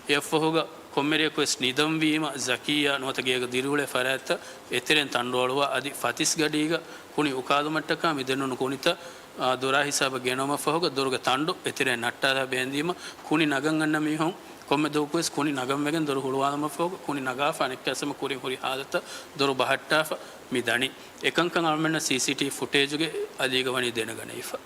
އެއަށްފަހުގަ ކޮންމެރިޔަކުވެސް ނިދަންވީމަ ޒަކިއްޔާ ނުވަތަ ގޭގަ ދިރިއުޅޭ ފަރާތްތައް އެތެރެއިން ތަނޑުއަޅުވާ އަދި ފަތިސް ގަޑީގަ ކުނި އުކާލުމަށްޓަކާ މި ދެންނެވުނު ކުނިތައް، އާ، ދޮރާ ހިސާބަށް ގެނައުމަށްފަހުގަ ދޮރުގެ ތަނޑު އެތެރެއިން ނައްޓާލާ ބޭންދީމަ ކުނި ނަގަން އަންނަ މީހުން ކޮންމެ ދުވަހަކުވެސް ކުނި ނަގަން ވެގެން ދޮރު ހުޅުވާލުމަށްފަހުގަ ކުނި ނަގާފަ އަނެއްކާވެސް ކުރިން ހުރި ހާލަތަށް ދޮރު ބަހައްޓާފަ މި ދަނީ. އެކަންކަން އަޅުމެންނަށް ސީސީޓީވީ ފުޓޭޖުގެ އަލީގަ ވަނީ ދެނެގަނެވިފަ.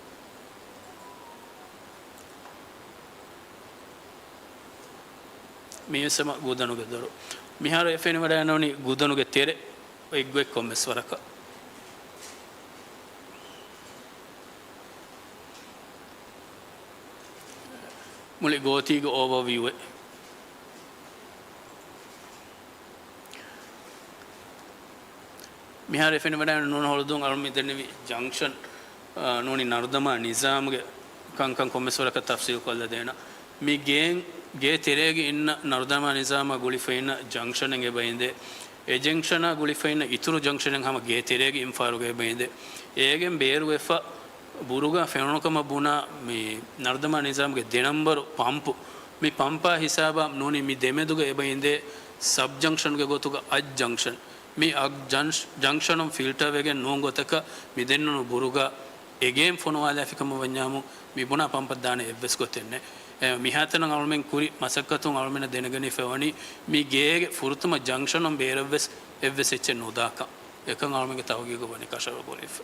މީވެސް ހަމަ ގުދަނުގެ ދޮރު. މިހާރު އެ ފެނިވަޑައިގަންނަވަނީ ގުދަނުގެ ތެރެ އޮތްގޮތް ކޮންމެސް ވަރަކަށް. މުޅި ގޯތީގެ އޯވަރ ވިއުއެއް. މިހާރު އެ ފެނިވަޑައިގަންނަވަނީ ނޫން ހޮޅުދޫން އަޅުން މި ދެންނެވި ޖަންކްޝަން، އާ، ނޫނީ ނަރުދަމާ ނިޒާމުގެ ކަންކަން ކޮންމެސް ވަރަކަށް ތަފްސީލް ކޮށްލަދޭނަން. މި ގޭން، ގޭ ތެރޭގަ އިންނަ ނަރުދަމާ ނިޒާމާ ގުޅިފަ އިންނަ ޖަންކްޝަނެއް އެބައިނދޭ. އެ ޖަންކްޝަނާ ގުޅިފަ އިންނަ އިތުރު ޖަންކްޝަނެއް ހަމަ ގޭ ތެރޭގެ އިންފާރުގަ އެބައިނދޭ. އޭގެން ބޭރުވެފަ ބުރުގާ ފެނުނުކަމަށް ބުނާ މި ނަރުދަމާ ނިޒާމްގެ ދެ ނަންބަރު ޕަމްޕު. މި ޕަމްޕާ ހިސާބަށް ނޫނީ މި ދެމެދުގަ އެބައިނދޭ ސަބް ޖަންކްޝަންގެ ގޮތުގަ އަށް ޖަންކްޝަން. މި އަށް ޖަން-، ޖަންކްޝަނުން ފިލްޓަރ ވެގެން ނޫން ގޮތަކަށް މި ދެންނެވުނު ބުރުގާ އެގޭން ފޮނުވާލާފިކަމަށް ވަންޏާމު މި ބުނާ ޕަމްޕަށް ދާނެ އެއްވެސް ގޮތެއް ނެތް. އެ، މިހާތަނަށް އަޅުމެން ކުރި މަސައްކަތުން އަޅުމެންނަށް ދެނެގަނެފަ ވަނީ މި ގޭގެ ފުރަތަމަ ޖަންކްޝަނުން ބޭރަށްވެސް އެއްވެސް އެއްޗެއް ނުދާކަން. އެކަން އަޅުމެންގެ ތަހުގީގު ވަނީ ކަށަވަރު ކުރެވިފަ.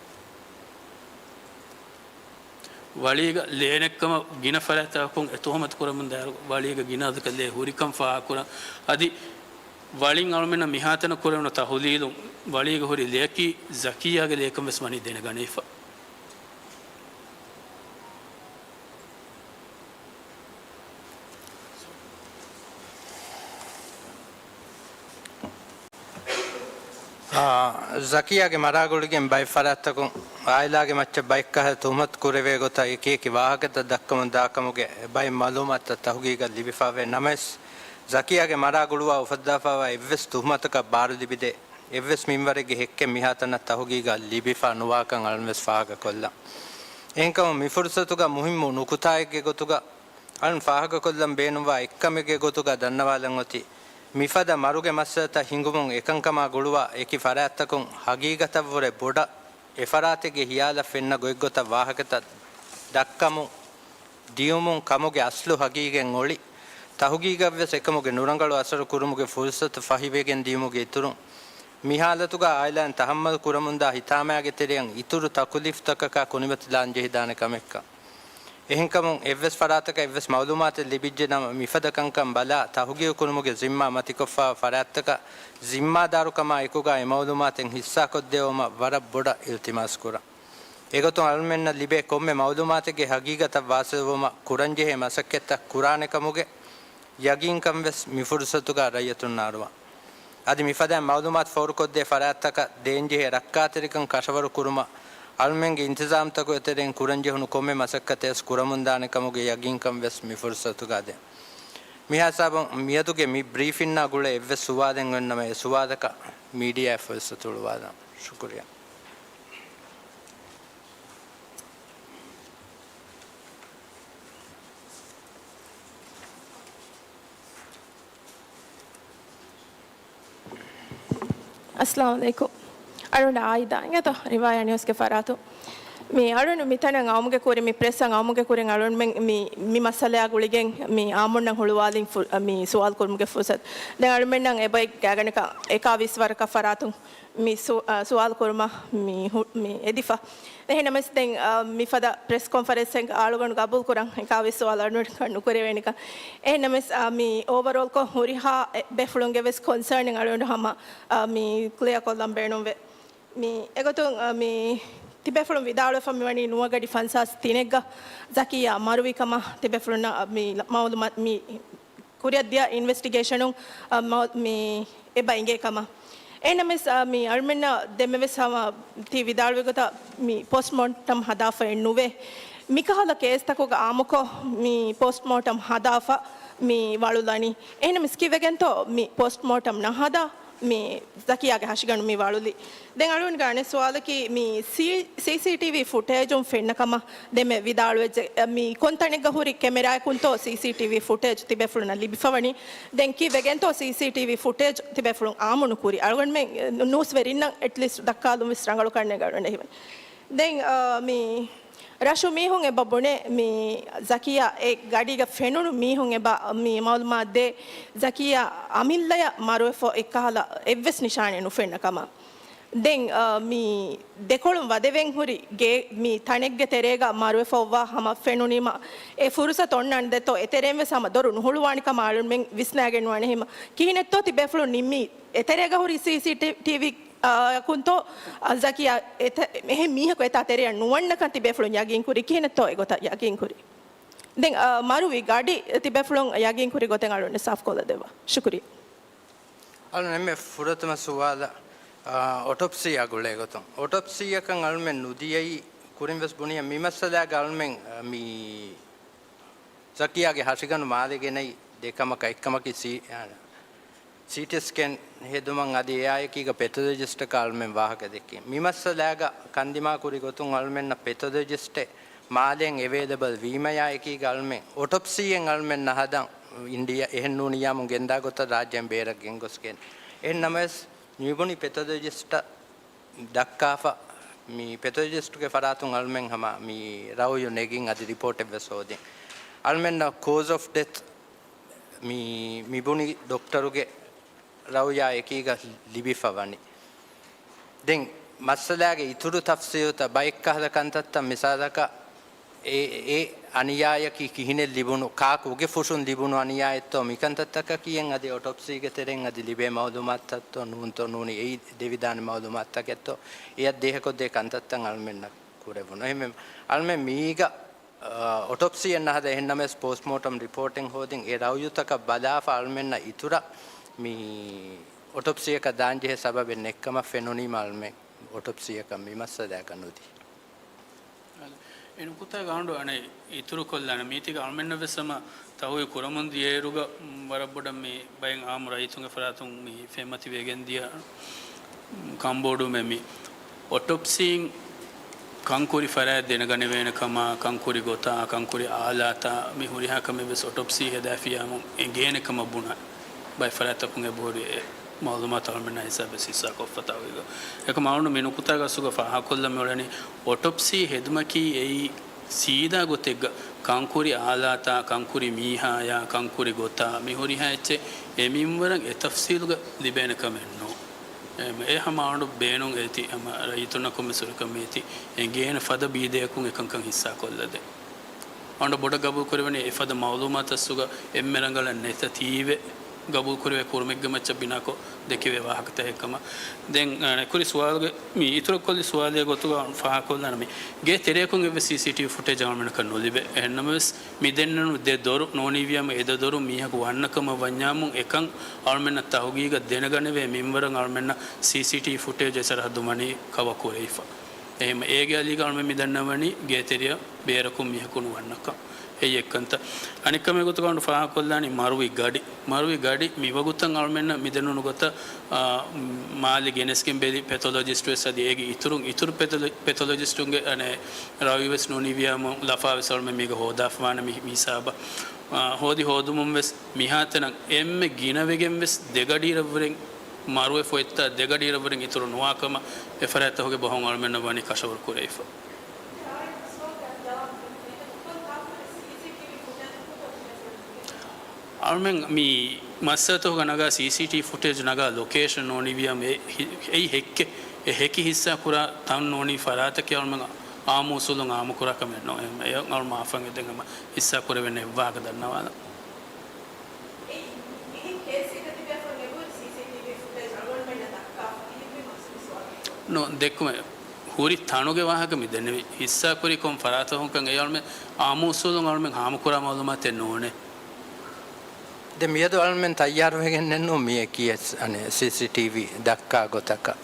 ވަޅީގަ ލޭނެއްކަމަށް ގިނަ ފަރާތްތަކުން އެ ތުހުމަތު ކުރަމުން ދާއިރު، ވަޅީގަ ގިނަ އަދަދަކަށް ލޭ ހުރިކަން ފާހަގަކުރަން. އަދި ވަޅިން އަޅުމެންނަށް މިހާތަނަށް ކުރެވުނު ތަހުލީލުން ވަޅީގަ ހުރި ލެޔަކީ ޒަކިއްޔާގެ ލެޔަކަން ވެސް ވަނީ ދެނެގަނެވިފަ. އާ، ޒަކިއްޔާގެ މަރާގުޅިގެން ބައެއް ފަރާތްތަކުން އާއިލާގެ މައްޗަށް ބައެއްކަހަލަ ތުހުމަތު ކުރެވޭ ގޮތަށް އެކި އެކި ވާހަކަތައް ދައްކަމުން ދާކަމުގެ ބައެއް މައުލޫމާތުތައް ތަހުގީގަށް ލިބިފައިވޭ ނަމަވެސް، ޒަކިއްޔާގެ މަރާގުޅުވާ އުފައްދާފައިވާ އެއްވެސް ތުހުމަތަކަށް ބާރުލިބިދޭ އެއްވެސް މިންވަރެއްގެ ހެއްކެއް މިހާތަނަށް ތަހުގީގަށް ލިބިފަ ނުވާކަން އަޅުންވެސް ފާހަގަކޮށްލަން. އެހެންކަމުން މި ފުރުސަތުގަ މުހިއްމު ނުކުތާއެއްގެ ގޮތުގަ އަޅުން ފާހަގަކޮށްލަން ބޭނުންވާ އެއްކަމެއްގެ ގޮތުގަ ދަންނަވާލަން އޮތީ، މިފަދަ މަރުގެ މައްސަލަތައް ހިނގުމުން އެކަންކަމާ ގުޅުވާ އެކި ފަރާތްތަކުން ހަގީގަތަށްވުރެ ބޮޑަށް އެފަރާތެއްގެ ހިޔާލަށް ފެންނަ ގޮތްގޮތަށް ވާހަކަތައް ދައްކަމުން ދިޔުމުން ކަމުގެ އަސްލު ހަގީގަތް އޮޅި ތަހުގީގަށްވެސް އެކަމުގެ ނުރަނގަޅު އަސަރު ކުރުމުގެ ފުރުސަތު ފަހިވެގެން ދިޔުމުގެ އިތުރުން، މި ހާލަތުގަ އާއިލާއިން ތަހައްމަލް ކުރަމުންދާ ހިތާމައިގެ ތެރެއަށް އިތުރު ތަކުލީފްތަކަކާ ކުނިބަތިލާން ޖެހިދާނެ ކަމެއްކަން. އެހެންކަމުން، އެއްވެސް ފަރާތަކަށް އެއްވެސް މައުލޫމާތެއް ލިބިއްޖެ ނަމަ، މިފަދަ ކަންކަން ބަލާ، ތަހުގީގު ކުރުމުގެ ޒިންމާ މަތިކޮށްފައިވާ ފަރާތްތަކަށް ޒިންމާދާރުކަމާ އެކުގައި މައުލޫމާތެއް ހިއްސާކޮށްދެއްވުމަށް ވަރަށް ބޮޑަށް އިލްތިމާސް ކުރަން. އެގޮތުން އަޅުމެންނަށް ލިބޭ ކޮންމެ މައުލޫމާތެއްގެ ހަގީގަތަށް ވާސިލްވުމަށް ކުރަންޖެހޭ މަސައްކަތްތައް ކުރާނެކަމުގެ ޔަގީންކަން ވެސް މި ފުރުސަތުގަ ރައްޔިތުންނަށް އަރުވާ. އަދި މިފަދައިން މައުލޫމާތު ފޯރުކޮށްދޭ ފަރާތްތަކަށް ދޭންޖެހޭ ރައްކާތެރިކަން ކަށަވަރު ކުރުމަށް އަޅުމެންގެ އިންތިޒާމްތަކުގެ ތެރެއިން ކުރަންޖެހުނު ކޮންމެ މަސައްކަތެއް ވެސް ކުރަމުންދާނެ ކަމުގެ ޔަގީންކަން ވެސް މި ފުރުސަތުގަ ދޭން. މިހާ ހިސާބުން މިއަދުގެ މި ބްރީފިންއާ ގުޅޭ އެއްވެސް ސުވާލެއް އޮތްނަމަ، އެ ސުވާލަކަށް މީޑިއާއަށް ފުރުސަތު ހުޅުވާލަން. ޝުކުރިއްޔާ. އައްސަލާމު ޢަލައިކުމް. އަޅުގަނޑަށް އާއިދާ އިނގޭތޯ ރިވާޔާ ނިއުސްގެ ފަރާތުން. މި އަޅުގަނޑު މިތަނަށް އައުމުގެ ކުރިން، މި ޕްރެސްއަށް އައުމުގެ ކުރިން އަޅުގަނޑުމެން މި، މި މައްސަލައާ ގުޅިގެން މި އާއްމުންނަށް ހުޅުވާލިން ފު-، މި ސުވާލު ކުރުމުގެ ފުރުސަތު. ދެން އަޅުގަނޑުމެންނަށް އެބައި ގާގަނޑަކަށް އެކާވީސް ވަރަކަށް ފަރާތުން މި ސު-، އާ، ސުވާލު ކުރުމަށް މި ހު-، މި އެދިފަ. އެހެންނަމަވެސް ދެން، އާ، މިފަދަ ޕްރެސް ކޮންފަރެންސެއް އަޅުގަނޑު ގަބޫލު ކުރަން އެކާވީސް ސުވާލު އަޅުގަނޑަކަށް ނުކުރެވޭނެކަން. އެހެންނަމަވެސް، އާ، މި އޯވަރޯލްކޮށް ހުރިހާ އެ ބޭފުޅުންގެ ވެސް ކޮންސާން އަޅުގަނޑު ހަމަ، އާ، މި ކްލިއާ ކޮށްލަން ބޭނުންވޭ. މި އެގޮތުން، އާ، މި ތިބޭފުޅުން ވިދާޅުވެފަ މިވަނީ ނުވަގަޑި ފަންސާސް ތިނެއްގަ ޒަކިއްޔާ މަރުވި ކަމަށް ތިބޭފުޅުންނަށް، އާ، މި މައުލޫމާ-، މި ކުރިއަށްދިޔަ އިންވެސްޓިގޭޝަނުން، އަ، މަ-، މި އެބަ އިނގޭ ކަމަށް. އެހެންނަމަވެސް، އަ، މި އަޅުމެންނަށް ދެންމެވެސް ހަމަ ތި ވިދާޅުވި ގޮތަށް މި ޕޯސްޓްމޯޓަމް ހަދާފައެއް ނުވޭ. މިކަހަލަ ކޭސްތަކުގަ އާއްމުކޮށް މި ޕޯސްޓްމޯޓަމް ހަދާފަ މި ވަޅުލަނީ. އެހެންނަމަވެސް ކީއްވެގެންތޯ މި ޕޯސްޓްމޯޓަމް ނަހަދާ މި ޒަކިއްޔާގެ ހަށިގަނޑު މި ވަޅުލީ؟ ދެން އަޅުގަނޑުގެ އަނެއް ސުވާލަކީ، މި ސީ-، ސީސީޓީވީ ފުޓޭޖުން ފެންނަ ކަމަށް ދެންމެ ވިދާޅުވެއްޖެ. މި ކޮންތަނެއްގަ ހުރި ކެމެރާއަކުންތޯ ސީސީޓީވީ ފުޓޭޖް ތިބޭފުޅުންނަށް ލިބިފަވަނީ؟ ދެން ކީއްވެގެންތޯ ސީސީޓީވީ ފުޓޭޖް ތިބޭފުޅުން އާއްމު ނުކުރީ؟ އަޅުގަނޑުމެން ނޫސްވެރިންނަށް އެޓްލީސްޓް ދައްކާލުން ވެސް ރަނގަޅު ކަންނޭނގެ އަޅުގަނޑަށް ހީވަނީ. ދެން، އާ، މި ރަށު މީހުން އެބަ ބުނޭ، މި ޒަކިއްޔާ އެ ގަޑީގަ ފެނުނު މީހުން އެބަ މި މައުލޫމާތު ދޭ، ޒަކިއްޔާ އަމިއްލަޔަށް މަރުވެފަ އެއްކަހަލަ އެއްވެސް ނިޝާނެއް ނުފެންނަ ކަމަށް. ދެން، އާ، މި ދެކޮޅުން ވަދެވެން ހުރި ގޭ، މި ތަނެއްގެ ތެރޭގަ މަރުވެފަ އޮއްވާ ހަމަ ފެނުނީމަ، އެ ފުރުސަތު އޮންނާނެ ދެއްތޯ، އެތެރެއިން ވެސް ހަމަ ދޮރު ނުހުޅުވާނެ ކަމަށް އަޅުމެން ވިސްނާގެން ނުވާނެ. ހިމަ ކިހިނެއްތޯ ތިބޭފުޅުން ނިންމީ؟ އެތެރޭގަ ހުރި ސީސީޓީވީ، އާ، އަކުންތޯ، އާ، ޒަކިއްޔާ އެތަ-، އެހެން މީހަކު އެތާ ތެރެއަށް ނުވަންނަކަން ތިބޭފުޅުން ޔަގީން ކުރީ؟ ކިހިނެއްތޯ އެގޮތަށް ޔަގީން ކުރީ؟ ދެން، އާ، މަރުވި ގަޑި ތިބޭފުޅުން ޔަގީން ކުރި ގޮތެއް އަޅުގަނޑު ސާފުކޮށްލަ ދެއްވާ. ޝުކުރިއްޔާ. އަޅުން އެންމެ ފުރަތަމަ ސުވާލަށް، އާ، އޮޓޮޕްސީއާ ގުޅޭ ގޮތުން. އޮޓޮޕްސީއަކަށް އަޅުމެން ނުދިޔައީ، ކުރިން ވެސް ބުނިއްޔާ، މި މައްސަލާގަ އަޅުމެން، އާ، މި ޒަކިއްޔާގެ ހަށިގަނޑު މާލެ ގެނައި ދެ ކަމަކަށް އެއްކަމަކީ ސީ-، އާ، ސީޓީ ސްކޭން ހެދުމަށް އަދި އެއާއެކީގަ ޕެތޮލޮޖިސްޓަކަށް އަޅުމެން ވާހަކަ ދެއްކީ. މި މައްސަލާގަ ކަންދިމާ ކުރި ގޮތުން އަޅުމެންނަށް ޕެތޮލޮޖިސްޓެއް މާލޭން އެވޭލަބަލް ވީމަޔާ އެކީގަ އަޅުމެން އޮޓޮޕްސީއެއް އަޅުމެން ނަހަދަން އިންޑިއާ އެހެން ނޫނިއްޔާމުން ގެންދާ ގޮތަށް ރާއްޖޭން ބޭރަށް ގެންގޮސްގެން. އެހެން ނަމަވެސް މިބުނި ޕެތޮލޮޖިސްޓަށް ދައްކާފަ، މި ޕެތޮލޮޖިސްޓުގެ ފަރާތުން އަޅުމެން ހަމަ މި ރައުޔު ނެގިން އަދި ރިޕޯޓެއް ވެސް ހޯދިން. އަޅުމެންނަށް ކޯޒް އޮފް ޑެތް މި، މިބުނި ޑޮކްޓަރުގެ ރައުޔާ އެކީގަ ލިބިފަ ވަނީ. ދެން މައްސަލާގެ އިތުރު ތަފްސީލުތައް ބައެއްކަހަލަ ކަންތައްތައް މިސާލަކަށް އެ، އެ އަނިޔާޔަކީ ކިހިނެއް ލިބުނު، ކާކުގެ ފުށުން ލިބުނު އަނިޔާއެއްތޯ މިކަންތައްތަކަކީ އެއް އަދި އޮޓޮޕްސީގެ ތެރެއިން އަދި ލިބޭ މައުލޫމާތުތައްތޯ ނޫންތޯ ނޫނީ އެއީ ދެވިދާނެ މައުލޫމާތުތަކެއްތޯ އެއަށް ދޭހަކޮށްދޭ ކަންތައްތައް އަޅުމެންނަށް ކުރެވުނު. އެހެންވެ، އަޅުމެން މީގަ އޮޓޮޕްސީއެއް ނަހަދާ އެހެންނަމަވެސް ޕޯސްޓްމޯޓަމް ރިޕޯޓެއް ހޯދިން އެ ރައުޔުތަކަށް ބަލާފަ އަޅުމެންނަށް އިތުރަށް މި އޮޓޮޕްސީއަކަށް ދާންޖެހޭ ސަބަބެއް ނެތްކަމަށް ފެނުނީމަ އަޅުމެން އޮޓޮޕްސީއަކަށް މި މައްސަލާއަކަށް ނުދީ. އެ ނުކުތާ ގާނޑު އަނެއް އިތުރުކޮށްލާނަ މީތިގަ އަޅުމެންނަށް ވެސް ހަމަ ތަހުގީގު ކުރަމުން ދިޔައިރުގަ ވަރަށް ބޮޑަށް މި ބައެއް އާއްމު ރައްޔިތުންގެ ފަރާތުން މި ފެންމަތިވެގެން ދިޔަ ކަންބޮޑުވުމެއް މި އޮޓޮޕްސީން ކަންކުރި ފަރާތް ދެނެގަނެވޭނެ ކަމާ، ކަންކުރި ގޮތާ، ކަންކުރި އާލާތާ، މި ހުރިހާ ކަމެއް ވެސް އޮޓޮޕްސީ ހެދާފިޔާމު އެނގޭނެ ކަމަށް ބުނާ. ބައެއް ފަރާތްތަކުން އެބަހުރި އެ މައުލޫމާތު އަޅުމެންނާ ހިސާބެއް ހިއްސާކޮށްފަ ތަހުގީގަށް. އެކަމް އަޅުގަނޑު މި ނުކުތާގެ އަސްލުގަ ފާހަގަކޮށްލަން މިއުޅެނީ އޮޓޮޕްސީ ހެދުމަކީ އެއީ ސީދާ ގޮތެއްގަ ކަންކުރި އާލާތާ، ކަންކުރި މީހާޔާ، ކަންކުރި ގޮތާ، މި ހުރިހާ އެއްޗެއް އެ މިންވަރަށް އެ ތަފްސީލުގަ ލިބޭނެ ކަމެއް ނޫން. އެ، އެ ހަމަ އަޅު ބޭނުން އޭތި ހަމަ ރައްޔިތުންނަކުން ވެސް ހުރި ކަމެއް އޭތި އެނގޭނެ ފަދަ ބީދަޔަކުން އެކަންކަން ހިއްސާކޮށްލަދޭ. އަޅު ބޮޑަށް ގަބޫލުކުރެވެނީ އެފަދަ މައުލޫމާތު އަސްލުގަ އެންމެ ރަނގަޅަށް ނެތަ ތީވެ ގަބޫލުކުރެވޭ ކުރުމެއްގެ މައްޗަށް ބިނާކޮށް ދެކެވޭ ވާހަކަތަކެއް ކަމަށް. ދެން، އަ، ކުރި ސުވާލުގެ މި އިތުރުކޮށްލި ސުވާލެއް ގޮތުގަ ފާހަގަކޮށްލާނަމޭ. ގޭ ތެރެއަކުން އެއްވެސް ސީސީޓީވީ ފުޓޭޖް އަޅުމެންނަކަށް ނުލިބޭ. އެހެންނަމަވެސް، މި ދެންނެވުނު ދެ ދޮރު ނޫނީވިޔާމު އެ ދެ ދޮރު މީހަކު ވަންނަ ކަމަށް ވަންޏާމު، އެކަން އަޅުމެންނަށް ތަހުގީގަށް ދެނެގަނެވޭ މިންވަރަށް އަޅުމެންނަށް ސީސީޓީވީ ފުޓޭޖް އެ ސަރަހައްދު މަނީ ކަވަރ ކުރެވިފަ. އެހެން އޭގެ އަލީގަ އަޅުމެން މި ދަންނަވަނީ ގޭތެރެއަށް ބޭރަކުން މީހަކު ނުވަންނަކަން. އެއީ އެއްކަންތައް. އަނެއްކަމެއް ގޮތުގަ އަޅުގަނޑު ފާހަގަކޮށްލާނީ މަރުވި ގަޑި. މަރުވި ގަޑި މިވަގުތަށް އަޅުމެންނަށް މިދެންނެވުނު ގޮތަށް، އާ، މާލެ ގެނެސްގެން ބެލި ޕެތޮލޮޖިސްޓް ވެސް އަދި އޭގެ އިތުރުން، އިތުރު ޕެތޮލޮ-، ޕެތޮލޮޖިސްޓުންގެ އަނެއް ރައުޔު ވެސް ނޫނީވިޔާމު ލަފާ ވެސް އަޅުމެން މީގަ ހޯދާފަވާނެ މި، މި ހިސާބަށް. އާ، ހޯދި ހޯދުމުން ވެސް މިހާތަނަށް އެންމެ ގިނަވެގެން ވެސް ދެ ގަޑިއިރަށްވުރެން މަރުވެފަ އޮތްތާ ދެ ގަޑިއިރަށްވުރެން އިތުރު ނުވާ ކަމަށް އެ ފަރާތްތަކުގެ ބަހުން އަޅުމެންނަށް ވަނީ ކަށަވަރު ކުރެވިފަ. އަޅުމެން މި މައްސަލަތަކުގަ ނަގާ ސީސީޓީވީ ފުޓޭޖް ނަގާ ލޮކޭޝަން ނޫނީވިޔާމު އެ ހި-، އެއީ ހެއްކެއް، އެ ހެކި ހިއްސާ ކުރާ ތަން ނޫނީ ފަރާތަކީ އަޅުމެން އާއްމު އުސޫލުން އާއްމު ކުރާ ކަމެއް ނޫން. އެ، އެ އަޅު މާފަން އެދެން ހަމަ ހިއްސާ ކުރެވެން އެއްވާހަކަ ދަންނަވާލަން. ނޫ، ދެއްކުމެ ހުރި ތަނުގެ ވާހަކަ މި ދެންނެވި. ހިއްސާކުރީ ކޮން ފަރާތަކުންކަން އެ އަޅުމެން އާއްމު އުސޫލުން އަޅުމެން ހާމަކުރާ މައުލޫމާތެއް ނޫނޭ. ދެން މިއަދު އަޅުމެން ތައްޔާރުވެގެންނެއްނު މިއެކީ އެސް-، އަނެއް ސީސީޓީވީ ދައްކާ ގޮތަކަށް.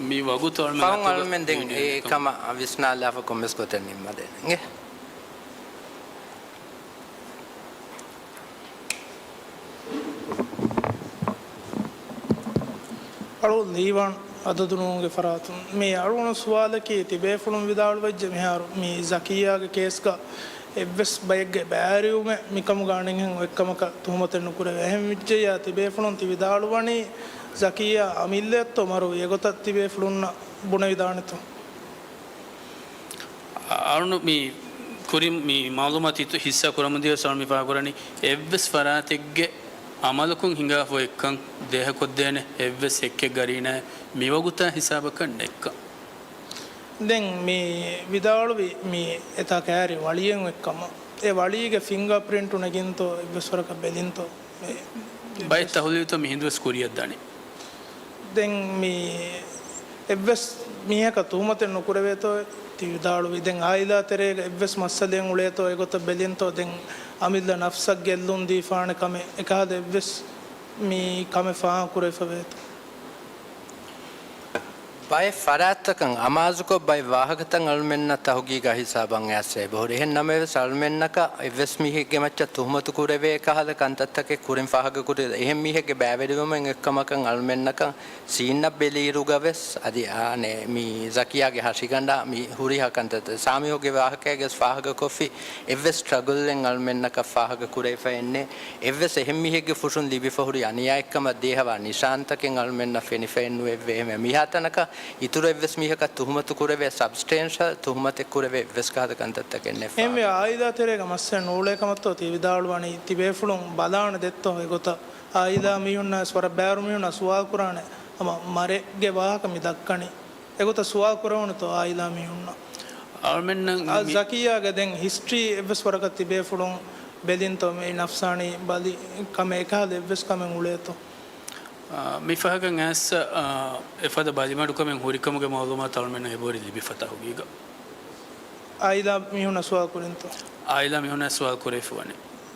މި ވަގުތު އަޅުމެން ފަހުން އަތުގަ އަޅުމެން ދެން ވީޑިއޯ އެ އެއްކަމަށް ވިސްނާލާފަ ކޮންމެސް ގޮތެއް ނިންމަދޭނެ. އަޅު ލީވާން އަދަދުނޫންގެ ފަރާތުން މި އަޅުގަނޑު ސުވާލަކީ، ތިބޭފުޅުން ވިދާޅުވެއްޖެ މިހާރު މި ޒަކިއްޔާގެ ކޭސްގަ އެއްވެސް ބައެއްގެ ބައިވެރިވުމެއް މިކަމުގަ އަނެއްހެން އޮތްކަމަކަށް ތުހުމަތެއް ނުކުރެވޭ. އެހެން ވިއްޖެއްޔާ ތިބޭފުޅުން ތި ވިދާޅުވަނީ ޒަކިއްޔާ އަމިއްލައެއްތޯ މަރުވީ؟ އެގޮތަށް ތިބޭފުޅުންނަށް ބުނެވިދާނެތޯ؟ އަ-، އަޅުން މި ކުރިން މި މައުލޫމާތު ހިއްސާ ކުރަމުންދިޔަސް އަޅުން މި ފާހަގަކުރަނީ އެއްވެސް ފަރާތެއްގެ އަމަލަކުން ހިނގާފަ އޮތްކަން ދޭހަކޮށްދޭނެ އެއްވެސް ހެއްކެއް ގަރީނާއެއް މިވަގުތާ ހިސާބަކަށް ނެތްކަން. ދެން މި ވިދާޅުވި މި އެތާ ކައިރި ވަޅިއެއް އޮތްކަމަށް، އެ ވަޅީގެ ފިންގާޕްރިންޓު ނެގިންތޯ އެއްވެސް ވަރަކަށް ބެލިންތޯ؟ ބައެއް ތަހުލީލުތައް މިހިނދުވެސް ކުރިއަށްދާނެ. ދެން މި އެއްވެސް މީހަކަށް ތުހުމަތެއް ނުކުރެވޭތޯ ތި ވިދާޅުވީ. ދެން އާއިލާ ތެރޭގަ އެއްވެސް މައްސަލައެއް އުޅޭތޯ އެގޮތަށް ބެލިންތޯ؟ ދެން އަމިއްލަ ނަފްސަށް ގެއްލުން ދީފާނެ ކަމެއް އެކަހަލަ އެއްވެސް މި ކަމެއް ފާހަގަ ކުރެވިފަ ވޭތޯ؟ ބައެއް ފަރާތްތަކަށް އަމާޒުކޮށް ބައެއް ވާހަކަތައް އަޅުމެންނަށް ތަހުގީގާ ހިސާބަށް އައިސް އެބަހުރި. އެހެން ނަމަވެސް އަޅުމެންނަކަށް އެއްވެސް މީހެއްގެ މައްޗަށް ތުހުމަތު ކުރެވޭ ކަހަލަ ކަންތައްތަކެއް ކުރިން ފާހަގަކުރި އެހެން މީހެއްގެ ބައިވެރިވުމެއް އޮތްކަމަކަށް އަޅުމެންނަކަށް ސީންއަށް ބެލިއިރުގަވެސް އަދި އާނެ މި ޒަކިޔާގެ ހަށިގަނޑާ މި ހުރިހާ ކަންތައްތައް ސާމީހުގެ ވާހަކައިގަސް ފާހަގަކޮށްފި އެއްވެސް ސްޓްރަގަލްއެއް އަޅުމެންނަކަށް ފާހަގަކުރެވިފައެއްނެއް. އެއްވެސް އެހެން މީހެއްގެ ފުށުން ލިބިފަ ހުރި އަނިޔާއެއްކަމަށް ދޭހަވާ ނިޝާންތަކެއް އަޅުމެންނަށް ފެނިފައެއްނުވެއްވޭ. އެހެންވެ މިހާތަނަކަށް އިތުރު އެއްވެސް މީހަކަށް ތުހުމަތު ކުރެވޭ ސަބްސްޓެންޝަލް ތުހުމަތެއް ކުރެވޭ އެއްވެސް ކަހަލަ ކަންތައްތަކެއް ނެތް. އެހެންވެ އާއިލާ ތެރޭގަ މައްސަލަ ނޫޅޭ ކަމަށްތޯ ތި ވިދާޅުވަނީ؟ ތިބޭފުޅުން ބަލާނެ ދެއްތޯ އެގޮތަށް؟ އާއިލާ މީހުންނާ ވަރަށް ބައިވަރު މީހުންނާ ސުވާލު ކުރާނެ ހަމަ މަރެއްގެ ވާހަކަ މި ދައްކަނީ. އެގޮތަށް ސުވާލު ކުރެވުނުތޯ އާއިލާ މީހުންނަށް؟ އަޅުމެންނަށް އާ، މި ޒަކިއްޔާގެ ދެން ހިސްޓްރީ އެއްވެސް ވަރަކަށް ތިބޭފުޅުން ބެލިންތޯ މި ނަފްސާނީ ބަލި ކަމެއް އެކަހަލަ އެއްވެސް ކަމެއް އުޅޭތޯ؟ އާ، މި ފަހަކަށް އައިސް، އާ، އެފަދަ ބަލިމަޑުކަމެއް ހުރިކަމުގެ މައުލޫމާތު އަޅުމެންނަށް އެބަހުރި ލިބިފަ ތަހުގީގަށް. އާއިލާ މީހުންނަށް ސުވާލު ކުރިންތޯ؟ އާއިލާ މީހުންނަށް ސުވާލު ކުރެވިފަ ވަނީ.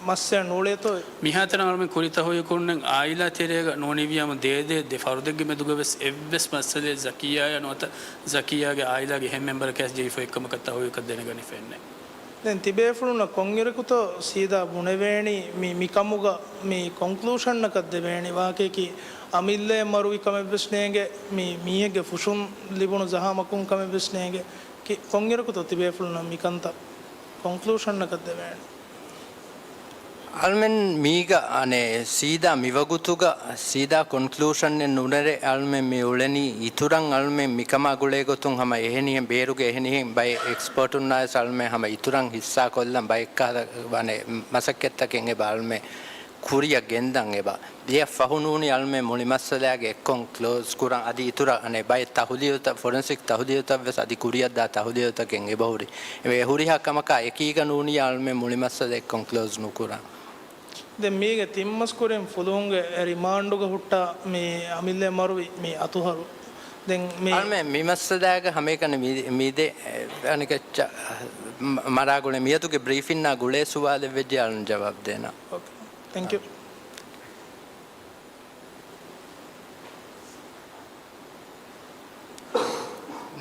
މައްސަލަ ނޫޅޭތޯ؟ މިހާތަނަށް އަޅުމެން ކުރި ތަހުގީގުންނެއް އާއިލާ ތެރޭގަ ނޫނީވިޔާމު ދޭ ދޭ ދެ ފަރުދެއްގެ މެދުގަވެސް އެއްވެސް މައްސަލައެއް ޒަކިއްޔާޔާ ނުވަތަ ޒަކިއްޔާގެ އާއިލާގެ އެހެން މެމްބަރަކަށް ޖެހިފަ އޮތްކަމަކަށް ތަހުގީގަށް ދެނެގަނެފައެއްނެއް. ދެން ތިބޭފުޅުންނަށް ކޮންއިރަކުތޯ ސީދާ ބުނެވޭނީ މި، މިކަމުގަ މި ކޮންކްލޫޝަންއަކަށް ދެވޭނީ؟ ވާހަކަޔަކީ އަމިއްލައެއް މަރުވި ކަމެއްވެސް ނޭނގެ، މި މީހެއްގެ ފުށުން ލިބުނު ޒަހާމަކުން ކަމެއްވެސް ނޭނގެ. ކި-، ކޮންއިރަކުތޯ ތިބޭފުޅުންނަށް މިކަންތައް ކޮންކްލޫޝަންއަކަށް ދެވޭނެ؟ އަޅުމެން މީގަ އަނެއް ސީދާ މިވަގުތުގަ ސީދާ ކޮންކްލޫޝަންއެއް ނުނެރެ، އަޅުމެން މި އުޅެނީ އިތުރަށް އަޅުމެން މިކަމާ ގުޅޭގޮތުން ހަމަ އެހެނިހެން ބޭރުގެ އެހެނިހެން ބައެއް އެކްސްޕަރޓުންނާވެސް އަޅުމެން ހަމަ އިތުރަށް ހިއްސާކޮށްލަން ބައެއްކަހަލަ އަނެއް މަސައްކަތްތަކެއް އެބަ އަޅުމެން ކުރިއަށް ގެންދަން އެބަ. ދެއަށް ފަހު ނޫނީ އަޅުމެން މުޅި މައްސަލައިގެ އެއްކޮށް ކްލޯޒް ކުރަން އަދި އިތުރަށް އަނެއް ބައެއް ތަހުލީލުތައް، ފޮރެންސިކް ތަހުލީލުތައް ވެސް އަދި ކުރިއަށްދާ ތަހުލީލުތަކެއް އެބަހުރި. އެ ހުރިހާ ކަމަކާ އެކީގަ ނޫނީ އަޅުމެން މުޅި މައްސަލަ އެއްކޮށް ކްލޯޒް ނުކުރަން. ދެން މީގެ ތިންމަސް ކުރިން ފުލުހުންގެ ރިމާންޑުގަ ހުއްޓާ މި އަމިއްލަ މަރުވި މި އަތުހަރު. ދެން މި އަޅުމެން މި މައްސަލައިގަ ހަމައެކަނި މި، މި ދެ، އަނެކައްޗަ މަރާގުޅޭ މިއަދުގެ ބްރީފިންނާ ގުޅޭ ސުވާލެއް ވެއްޖެ އަޅުން ޖަވާބު ދޭނަ. އޯކޭ. ތެންކް ޔޫ.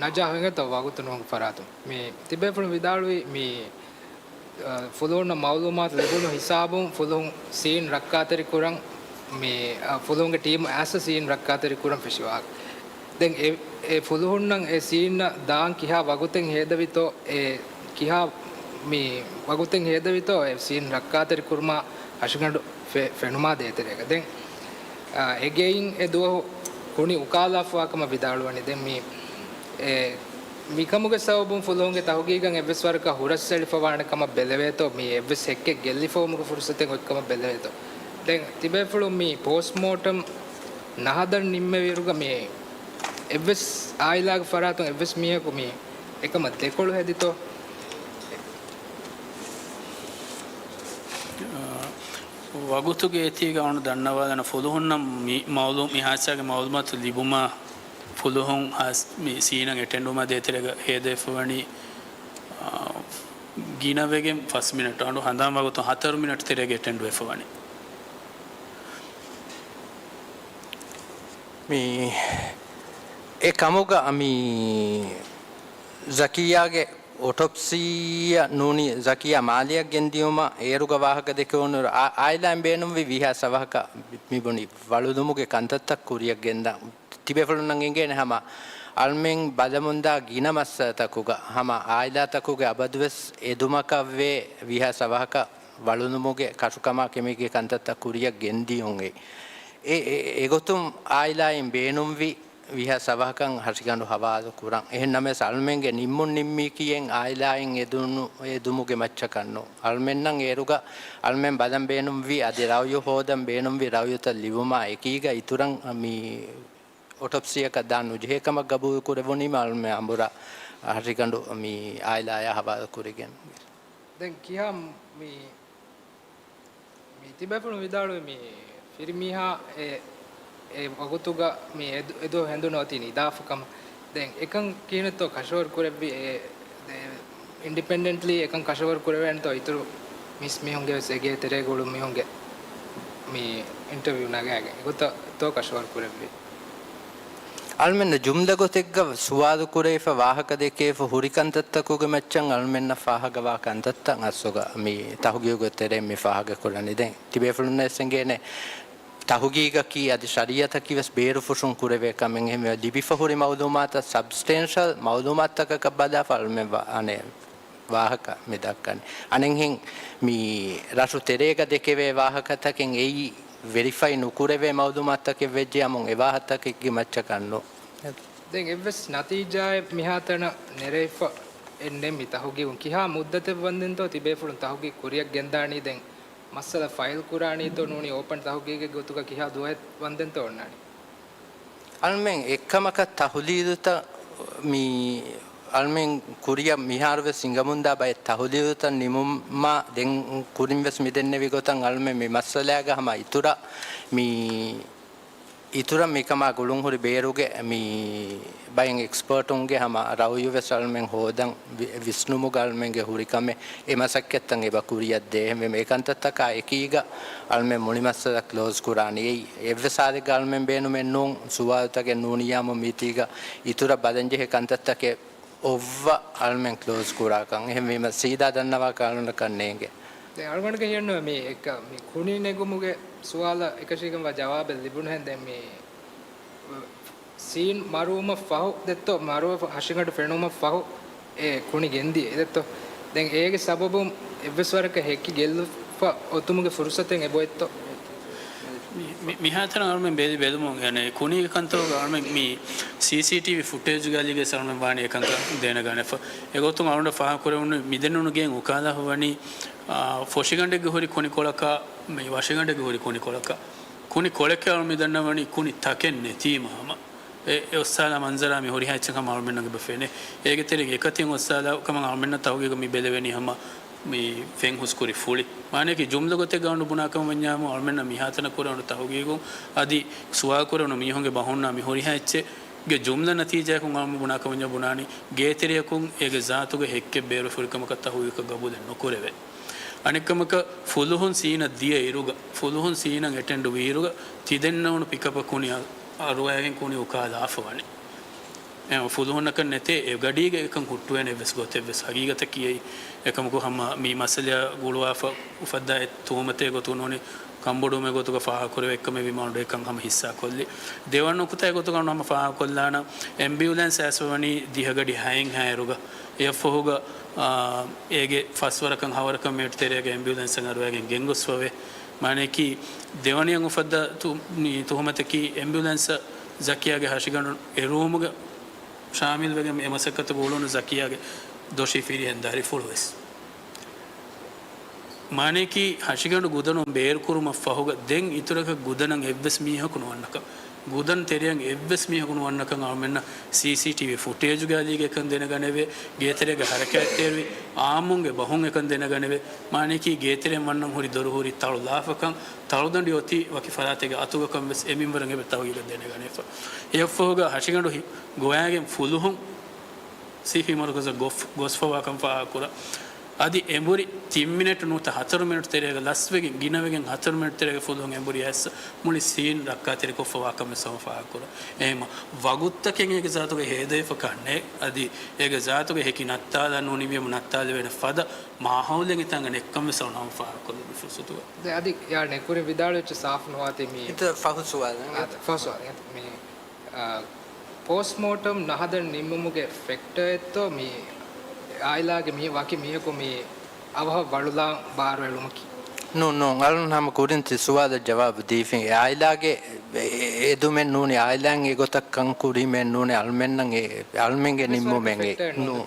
ނަޖާ ހިނގަތޯ ވަގުތު ނޫން ފަރާތުން. މި ތިބޭފުޅުން ވިދާޅުވި މި، އަ، ފުލުހުންނަށް މައުލޫމާތު ލިބުނު ހިސާބުން ފުލުހުން ސީން ރައްކާތެރި ކުރަން މި، އަ، ފުލުހުންގެ ޓީމު އައިސް ސީން ރައްކާތެރި ކުރަން ފެށި ވާހަކަ. ދެން އެ، އެ ފުލުހުންނަށް އެ ސީންއަށް ދާން ކިހާ ވަގުތެއް ހޭދަވިތޯ، އެ ކިހާ މި ވަގުތެއް ހޭދަވިތޯ އެ ސީން ރައްކާތެރި ކުރުމާ ހަށިގަނޑު ފެ-، ފެނުމާ ދޭތެރޭގަ. ދެން، އާ، އެގެއިން އެ ދުވަހު ކުނި އުކާލާފަވާ ކަމަށް ވިދާޅުވަނީ. ދެން މި، އެ، މިކަމުގެ ސަބަބުން ފުލުހުންގެ ތަހުގީގަށް އެއްވެސް ވަރަކަށް ހުރަސްއެޅިފަވާނެ ކަމަށް ބެލެވޭތޯ، މި އެއްވެސް ހެއްކެއް ގެއްލިފަވުމުގެ ފުރުސަތެއް އޮތްކަމަށް ބެލެވޭތޯ. ދެން ތިބޭފުޅުން މި ޕޯސްޓްމޯޓަމް ނަހަދަން ނިންމެވިއިރުގަ މި އެއްވެސް އާއިލާގެ ފަރާތުން އެއްވެސް މީހަކު މި އެކަމަށް ދެކޮޅު ހެދިތޯ؟ ވަގުތުގެ އެތީގަ އަޅުން ދަންނަވާލަން ފުލުހުންނަށް މި މައުލޫ-، މި ހާދިސާގެ މައުލޫމާތު ލިބުމަށް ފުލުހުން ހާސް-، މި ސީނަށް އެޓެންޑުވުމާ ދޭތެރޭގަ ހޭދަވެފަވަނީ، އާ، ގިނަވެގެން ފަސް މިނެޓް އަޑު ހަނދާން ވަގުތު ހަތަރު މިނެޓް ތެރޭގަ އެޓެންޑުވެފަވަނީ. މި އެ ކަމުގަ މި ޒަކިއްޔާގެ އޮޓޮޕްސީއަށް ނޫނީ ޒަކިއްޔާ މާލެއަށް ގެންދިޔުމަށް އޭރުގަ ވާހަކަ ދެކެވުނު އާ-، އާއިލާއިން ބޭނުންވި ވީހާސް އަވަހަކަށް މިބުނި ވަޅުލުމުގެ ކަންތައްތައް ކުރިއަށް ގެންދަން. ތިބޭފުޅުންނަށް އެނގޭނެ ހަމަ އަޅުމެން ބަލަމުންދާ ގިނަ މައްސަލަތަކުގަ ހަމަ އާއިލާތަކުގެ އަބަދުވެސް އެދުމަކަށްވޭ ވީހާސް އަވަހަކަށް ވަޅުލުމުގެ ކަށުކަމާ ކެމީގެ ކަންތައްތައް ކުރިއަށް ގެންދިޔުން އެ، އެ، އެ، އެގޮތުން އާއިލާއިން ބޭނުންވި ވީހާސް އަވަހަކަށް ހަށިގަނޑު ހަވާލު ކުރަން. އެހެން ނަމަވެސް އަޅުމެންގެ ނިންމުން ނިންމީކީ އެއް އާއިލާއިން އެދުނު، އެދުމުގެ މައްޗަކަށް ނޫން. އަޅުމެންނަށް އޭރުގަ އަޅުމެން ބަލަން ބޭނުންވީ އަދި ރައުޔު ހޯދަން ބޭނުންވި ރައުޔުތައް ލިބުމާ އެކީގަ އިތުރަށް މި އޮޓޮޕްސީއަކަށް ދާން ނުޖެހޭ ކަމަށް ގަބޫލު ކުރެވުނީމަ އަޅުމެން އަނބުރާ ހަށިގަނޑު މި އާއިލާޔާ ހަވާލު ކުރެގެން. ދެން ކިހާ މި މި ތިބޭފުޅުން ވިދާޅުވި މި ފިރިމީހާ އެ، އެ ވަގުތުގަ މި އެދު-، އެދުވަހު ހެނދުނު އޮތީ ނިދާފަ ކަމަށް. ދެން އެކަން ކިހިނެއްތޯ ކަށަވަރު ކުރެއްވި އެ، އެ އިންޑިޕެންޑެންޓްލީ އެކަން ކަށަވަރު ކުރެވޭނެތޯ އިތުރު މީސް މީހުންގެ ވެސް އެގޭ ތެރޭގަ އުޅުނު މީހުންގެ މި އިންޓަވިއު ނަގާގެން އެގޮތަށް ތޯ ކަށަވަރު ކުރެއްވި؟ އަޅުމެންނަށް ޖުމްލަ ގޮތެއްގަ ސުވާލު ކުރެވިފަ، ވާހަކަ ދެކެވިފަ، ހުރި ކަންތައްތަކުގެ މައްޗަށް އަޅުމެންނަށް ފާހަގަވާ ކަންތައްތައް އަސްލުގަ މި ތަހުގީގުގެ ތެރެއިން މި ފާހަގަ ކުރަނީ. ދެން ތިބޭފުޅުންނަށް އެސެނގޭނެ ތަހުގީގަކީ އަދި ޝަރީއަތަކީ ވެސް ބޭރުފުށުން ކުރެވޭ ކަމެއް. އެހެންވެ، ލިބިފަ ހުރި މައުލޫމާތަށް ސަބްސްޓޭންޝަލް މައުލޫމާތުތަކަކަށް ބަލާފަ އަޅުމެން ވާ-، އަނެއް ވާހަކަ މި ދައްކަނީ. އަނެއްހެން މި ރަށު ތެރޭގަ ދެކެވޭ ވާހަކަތަކެއް އެއީ ވެރިފައި ނުކުރެވޭ މައުލޫމާތުތަކެއް ވެއްޖެ އަމުން އެ ވާހަކަތަކެއްގެ މައްޗަކަށް ނޫން. ދެން އެއްވެސް ނަތީޖާއެއް މިހާތަނަށް ނެރެފަ އެއް ނެތް މި ތަހުގީގުން. ކިހާ މުއްދަތެއް ވަންދެންތޯ ތިބޭފުޅުން ތަހުގީގު ކުރިއަށް ގެންދާނީ؟ ދެން މައްސަލަ ފައިލް ކުރާނީތޯ ނޫނީ އޯޕަން ތަހުގީގެއްގެ ގޮތުގަ ކިހާ ދުވަހެއް ވަންދެންތޯ އޮންނާނީ؟ އަޅުމެން އެއްކަމަކަށް ތަހުލީލުތައް މި އަޅުމެން ކުރިއަށް މިހާރުވެސް ހިނގަމުންދާ ބައެއް ތަހުލީލުތައް ނިމުމާ ދެން ކުރިންވެސް މިދެންނެވި ގޮތަށް އަޅުމެން މި މައްސަލާގަ ހަމަ އިތުރަށް މި އިތުރަށް މިކަމާ ގުޅުންހުރި ބޭރުގެ މި ބައެއް އެކްސްޕާޓުންގެ ހަމަ ރައުޔުވެސް އަޅުމެން ހޯދަން ވި-، ވިސްނުމުގަ އަޅުމެންގެ ހުރި ކަމެއް އެ މަސައްކަތްތައް އެބަ ކުރިއަށްދޭ. އެހެންވެ، އެ ކަންތައްތަކާ އެކީގަ އަޅުމެން މުޅި މައްސަލަ ކްލޯޒް ކުރާނީ. އެއީ އެއްވެސް ހާލެއްގަ އަޅުމެން ބޭނުމެއް ނޫން، ސުވާލުތަކެއް ނޫނިއްޔާމު މީތީގަ އިތުރަށް ބަލަންޖެހޭ ކަންތައްތަކެއް އޮއްވަ އަޅުމެން ކްލޯޒް ކުރާކަން. އެހެންވީމަ ސީދާ ދަންނަވާކަށް އަޅުންނަކަށް ނޭނގެ. ދެން އަޅުގަނޑުގެ ހިޔަންނުވެ މި އެއްކަ-، މި ކުނި ނެގުމުގެ ސުވާލަށް އެކަށީގެންވާ ޖަވާބެއް ލިބުނުހެން ދެން މި ސީން މަރުވުމަށް ފަހު ދެއްތޯ، މަރުވެފަ ހަށިގަނޑު ފެނުމަށް ފަހު އެ ކުނި ގެންދިޔަ ދެއްތޯ. ދެން އޭގެ ސަބަބުން އެއްވެސް ވަރަކަށް ހެއްކި ގެއްލު-، ފަ އޮތުމުގެ ފުރުސަތެއް އެބޮތްތޯ؟ މި-، މި-، މިހާތަނަށް އަޅުމެން ބެލި ބެލުމުން، އެ، ކުނި ކަންތައް އަޅުމެން މި ސީސީޓީވީ ފުޓޭޖުގެ އަލީގަ އަޅުމެން ވާނީ އެކަންކަން ދެނެގަނެފަ. އެގޮތުން އަޅުގަނޑަށް ފާހަގަކުރެވުނު މިދެންނެވުނު ގެއިން އުކާލާފަ ވަނީ، އާ، ފޮށިގަނޑެއްގެ ހުރި ކުނިކޮޅަކާ، މި ވަށިގަނޑެއްގެ ހުރި ކުނިކޮޅަކާ. ކުނިކޮޅެކޭ އަޅު މި ދަންނަވަނީ ކުނި ތަކެއް ނެތީމަ ހަމަ. އެ، އެ އޮއްސާލާ މަންޒަރާ މި ހުރިހާ އެއްޗެއް ހަމަ އަޅުމެންނަށް އެބަ ފެނޭ. އޭގެ ތެރެއިން އެކަތިން އޮއްސާލާ ކަމަށް އަޅުމެންނަށް ތަހުގީގަށް މި ބެލެވެނީ ހަމަ މި ފެން ހުސްކުރި ފުޅި. މާނައަކީ ޖުމްލަ ގޮތެއްގަ އަޅުގަނޑު ބުނާ ކަމަށް ވަންޏާމު އަޅުމެންނަށް މިހާތަނަށް ކުރެވުނު ތަހުގީގުން އަދި ސުވާލު ކުރެވުނު މީހުންގެ ބަހުންނާ މި ހުރިހާ އެއްޗެއްގެ ޖުމްލަ ނަތީޖާއަކުން އަޅުގަނޑު ބުނާ ކަމަށް ވަންޏާ ބުނާނީ ގޭތެރެއަކުން އޭގެ ޒާތުގެ ހެއްކެއް ބޭރުވެފަ ހުރި ކަމަކަށް ތަހުގީގަކަށް ގަބޫލެއް ނުކުރެވޭ. އަނެއްކަމަކަށް ފުލުހުން ސީނަށް ދިޔަ އިރުގަ، ފުލުހުން ސީނަށް އެޓެންޑު ވި އިރުގަ، ތިދެންނެވުނު ޕިކަޕަށް ކުނި އަ-، އަރުވައިގެން ކުނި އުކާލާފަ ވަނީ. އެ، ފުލުހުންނަކަށް ނެތޭ އެ ގަޑީގަ އެކަން ހުއްޓުވޭނެ އެއްވެސް ގޮތެއްވެސް ހަގީގަތަކީ އެއީ. އެކަމަކު ހަމަ މި މައްސަލައާ ގުޅުވާފަ އުފައްދާ އެއް ތުހުމަތެއް ގޮތުން ނޫނީ ކަންބޮޑުވުމެއް ގޮތުގަ ފާހަގަކުރެވޭ އެއްކަމެއް ވީމަ އަޅުގަނޑު އެކަން ހަމަ ހިއްސާކޮށްލީ. ދެވަނަ ނުކުތާއެއް ގޮތުގަ އަޅުގަނޑު ހަމަ ފާހަގަކޮށްލާނަން، އެމްބިއުލެންސް އައިސްފަ ވަނީ ދިހަގަޑި ހައެއްހާ އިރުގަ. އެއަށްފަހުގަ، އާ، އޭގެ ފަސްވަރަކަށް ހަވަރަކަށް މިނެޓް ތެރޭގަ އެމްބިއުލެންސަށް އަރުވައިގެން ގެންގޮސްފަވޭ. މާނައަކީ، ދެވަނަޔަށް އުފައްދާ ތު-، މި ތުހުމަތަކީ އެމްބިއުލެންސަށް ޒަކިޔާގެ ހަށިގަނޑު އެ ރޫމުގަ ޝާމިލްވެގެން އެ މަސައްކަތުގަ އުޅުނު ޒަކިޔާގެ ދޮށީ ފިރިހެން ދަރިފުޅުވެސް. މާނައަކީ، ހަށިގަނޑު ގުދަނުން ބޭރުކުރުމަށްފަހުގަ ދެން އިތުރަކަށް ގުދަނަށް އެއްވެސް މީހަކު ނުވަންނަކަން، ގުދަން ތެރެއަށް އެއްވެސް މީހަކު ނުވަންނަކަން އަޅުމެންނަށް ސީސީޓީވީ ފުޓޭޖުގެ އަލީގަ އެކަން ދެނެގަނެވޭ، ގޭތެރޭގަ ހަރަކާތްތެރިވި އާއްމުންގެ ބަހުން އެކަން ދެނެގަނެވޭ. މާނައަކީ، ގޭތެރެއިން ވަންނަން ހުރި ދޮރު ހުރީ ތަޅުލާފަކަން، ތަޅުދަނޑި އޮތީ ވަކި ފަރާތެއްގެ އަތުގަކަން ވެސް އެ މިންވަރަށް އެބަ ތަހުގީގަށް ދެނެގަނެފަ. އެއަށްފަހުގަ ހަށިގަނޑު ހި-، ގޮވައިގެން ފުލުހުން ސީޕީ މަރުކަޒަށް ގޮފް-، ގޮސްފަވާކަން ފާހަގަކުރާ. އަދި އެނބުރި ތިން މިނެޓު ނުވަތަ ހަތަރު މިނެޓު ތެރޭގަ ލަސްވެގެން، ގިނަވެގެން ހަތަރު މިނެޓު ތެރޭގަ ފުލުހުން އެނބުރި އައިސް މުޅި ސީން ރައްކާތެރިކޮށްފަވާކަން ވެސް ހަމަ ފާހަގަކުރާ. އެހެންމަ ވަގުތުތަކެއް އޭގެ ޒާތުގަ ހޭދަވެފަކަށް ނެތް. އަދި އޭގެ ޒާތުގަ ހެކި ނައްތާލާ ނޫނީ ނިމިއްޔަމު ނައްތާލެވޭނެ ފަދަ މާހައުލެއް އެތާނގަ ނެތްކަން ވެސް އަޅުގަނޑު ހަމަ ފާހަގަކޮށްލި މި ފުރުސަތުގަ. ދެ އަދި ޔާ ނެކުރި ވިދާޅުވެއްޗެއް ސާފު ނުވާތީ މީ. އިތަ ފަހު ސުވާލެއް. އާ، ފަހު ސުވާލެއް. މީ، އާ، ޕޯސްޓްމޯޓަމް ނަހަދަން ނިންމުމުގެ ފެކްޓަރެއްތޯ މީ އާއިލާގެ މީ ވަކި މީހަކު މީ އަވަހަށް ވަޅުލާން ބާރުއެޅުމަކީ؟ ނޫން، ނޫން. އަޅުން ހަމަ ކުރިން ތި ސުވާލަށް ޖަވާބު ދީފިން. އެ އާއިލާގެ އެ-، އެ-، އެދުމެއް ނޫނީ، އާއިލާއިން އެގޮތަށް ކަން ކުރީމެއް ނޫނީ، އަޅުމެންނަށް އެ-، އަޅުމެންގެ ނިންމުމެއް އެ-، ނޫން.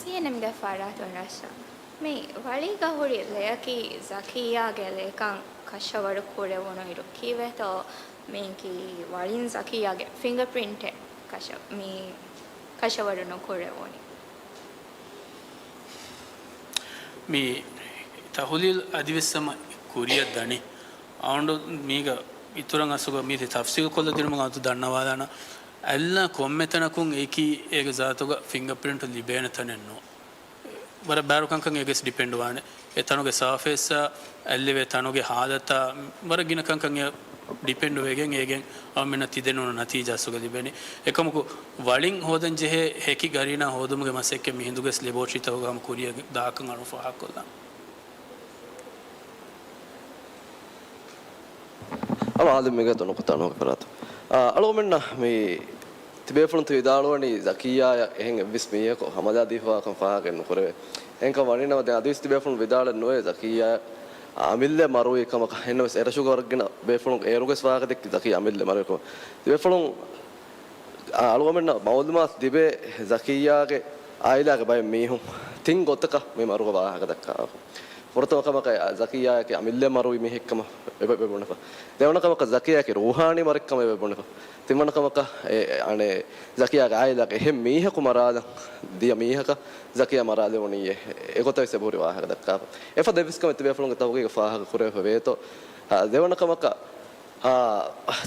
ސީއެންއެމްގެ ފަރާތުން ރަށް. މި ވަޅީގަ ހުރި ލެއަކީ ޒަކިއްޔާގެ ލެކަން ކަށަވަރު ކުރެވުނު އިރު ކީއްވެތޯ މީކީ ވަޅިން ޒަކިއްޔާގެ ފިންގަ ޕްރިންޓެއް ކަށަ-، މި ކަށަވަރު ނުކުރެވުނީ. މި ތަހުލީލް އަދިވެސް ހަމަ ކުރިއަށް ދަނީ. އަޅުގަނޑު މީގަ އިތުރަށް އަސްލުގަ މީތި ތަފްސީލް ކޮށްލަދިނުމަށް އަދު ދަންނަވާލާނަން. އަލްލާ ކޮންމެ ތަނަކުން އެއީކީ އޭގެ ޒާތުގަ ފިންގަ ޕްރިންޓް ލިބޭނެ ތަނެއް ނޫން. ވަރަށް ބާރު ކަންކަން އޭގެސް ޑިޕެންޑް ވާނެ. އެ ތަނުގެ ސާފޭސްއާ، އައްލެވޭ ތަނުގެ ހާލަތާ، ވަރަށް ގިނަ ކަންކަން އެ ޑިޕެންޑް ވެގެން އޭގެން އަޅުމެންނަށް ތިދެންނެވުނު ނަތީޖާ އަސްލުގަ ލިބޭނެ. އެކަމަކު، ވަޅިން ހޯދަން ޖެހޭ ހެކި ގަރީނާ ހޯދުމުގެ މަސައްކަތް މި ހިނދުގެސް ލެބޯޓްރީތަކުގަ ހަމަ ކުރިއަށް ދާކަން އަޅުން ފާހަގަކޮށްލާނަން. އަޅު އާދެ މިގޮތަށް ނުކުތާ ނުވަކި ފަރާތު. އާ، އަޅުގަނޑުމެންނަށް މި ތިބޭފުޅުން ތި ވިދާޅުވަނީ ޒަކިއްޔާއަށް އެހެން އެއްވެސް މީހަކު ހަމަލާ ދީފަވާކަން ފާހަގައެއް ނުކުރެވޭ. އެހެންކަން ވަނީނަމަ ދެން އަދިވެސް ތިބޭފުޅުން ވިދާޅެއް ނުވޭ ޒަކިއްޔާއަށް އަމިއްލައަށް މަރުވީ ކަމަކަށް. އެހެންނަމަވެސް އެރަށުގަ ވަރަށް ގިނަ ބޭފުޅުން އޭރުވެސް ފާހަގަދެއްކި ޒަކިއްޔާ އަމިއްލަ މަރުވި ކަމަށް. ތިބޭފުޅުން އަ-، އަޅުގަނޑުމެންނަށް މައުލޫމާތު ލިބޭ ޒަކިއްޔާގެ އާއިލާގެ ބައެއް މީހުން ތިން ގޮތަކަށް މި މަރުގަ ވާހަކަ ދައްކާ. ފުރަތަމަ ކަމަކަށް ޒަކިއްޔާއަކީ އަމިއްލަ މަރުވި މީހެއްކަމަށް އެބަ-، އެބަ ބުނެފަ. ދެވަނަ ކަމަކަށް ޒަކިއްޔާއަކީ ރޫހާނީ މަރެއްކަމަށް އެބަ ބުނެފަ. ތިންވަނަ ކަމަކަށް އެ، އަނެއް ޒަކިއްޔާގެ އާއިލާގެ އެހެން މީހަކު މަރާލަން ދިޔަ މީހަކަށް ޒަކިއްޔާ މަރާލެވުނީއޭ. އެގޮތަށް ވެސް އެބަހުރި ވާހަކަ ދައްކާފަ. އެފަދަ އެއްވެސް ކަމެއް ތިބޭފުޅުންގެ ތަހުގީގަށް ފާހަގަ ކުރެވިފަ ވޭތޯ. އަ، ދެވަނަ ކަމަކަށް އާ،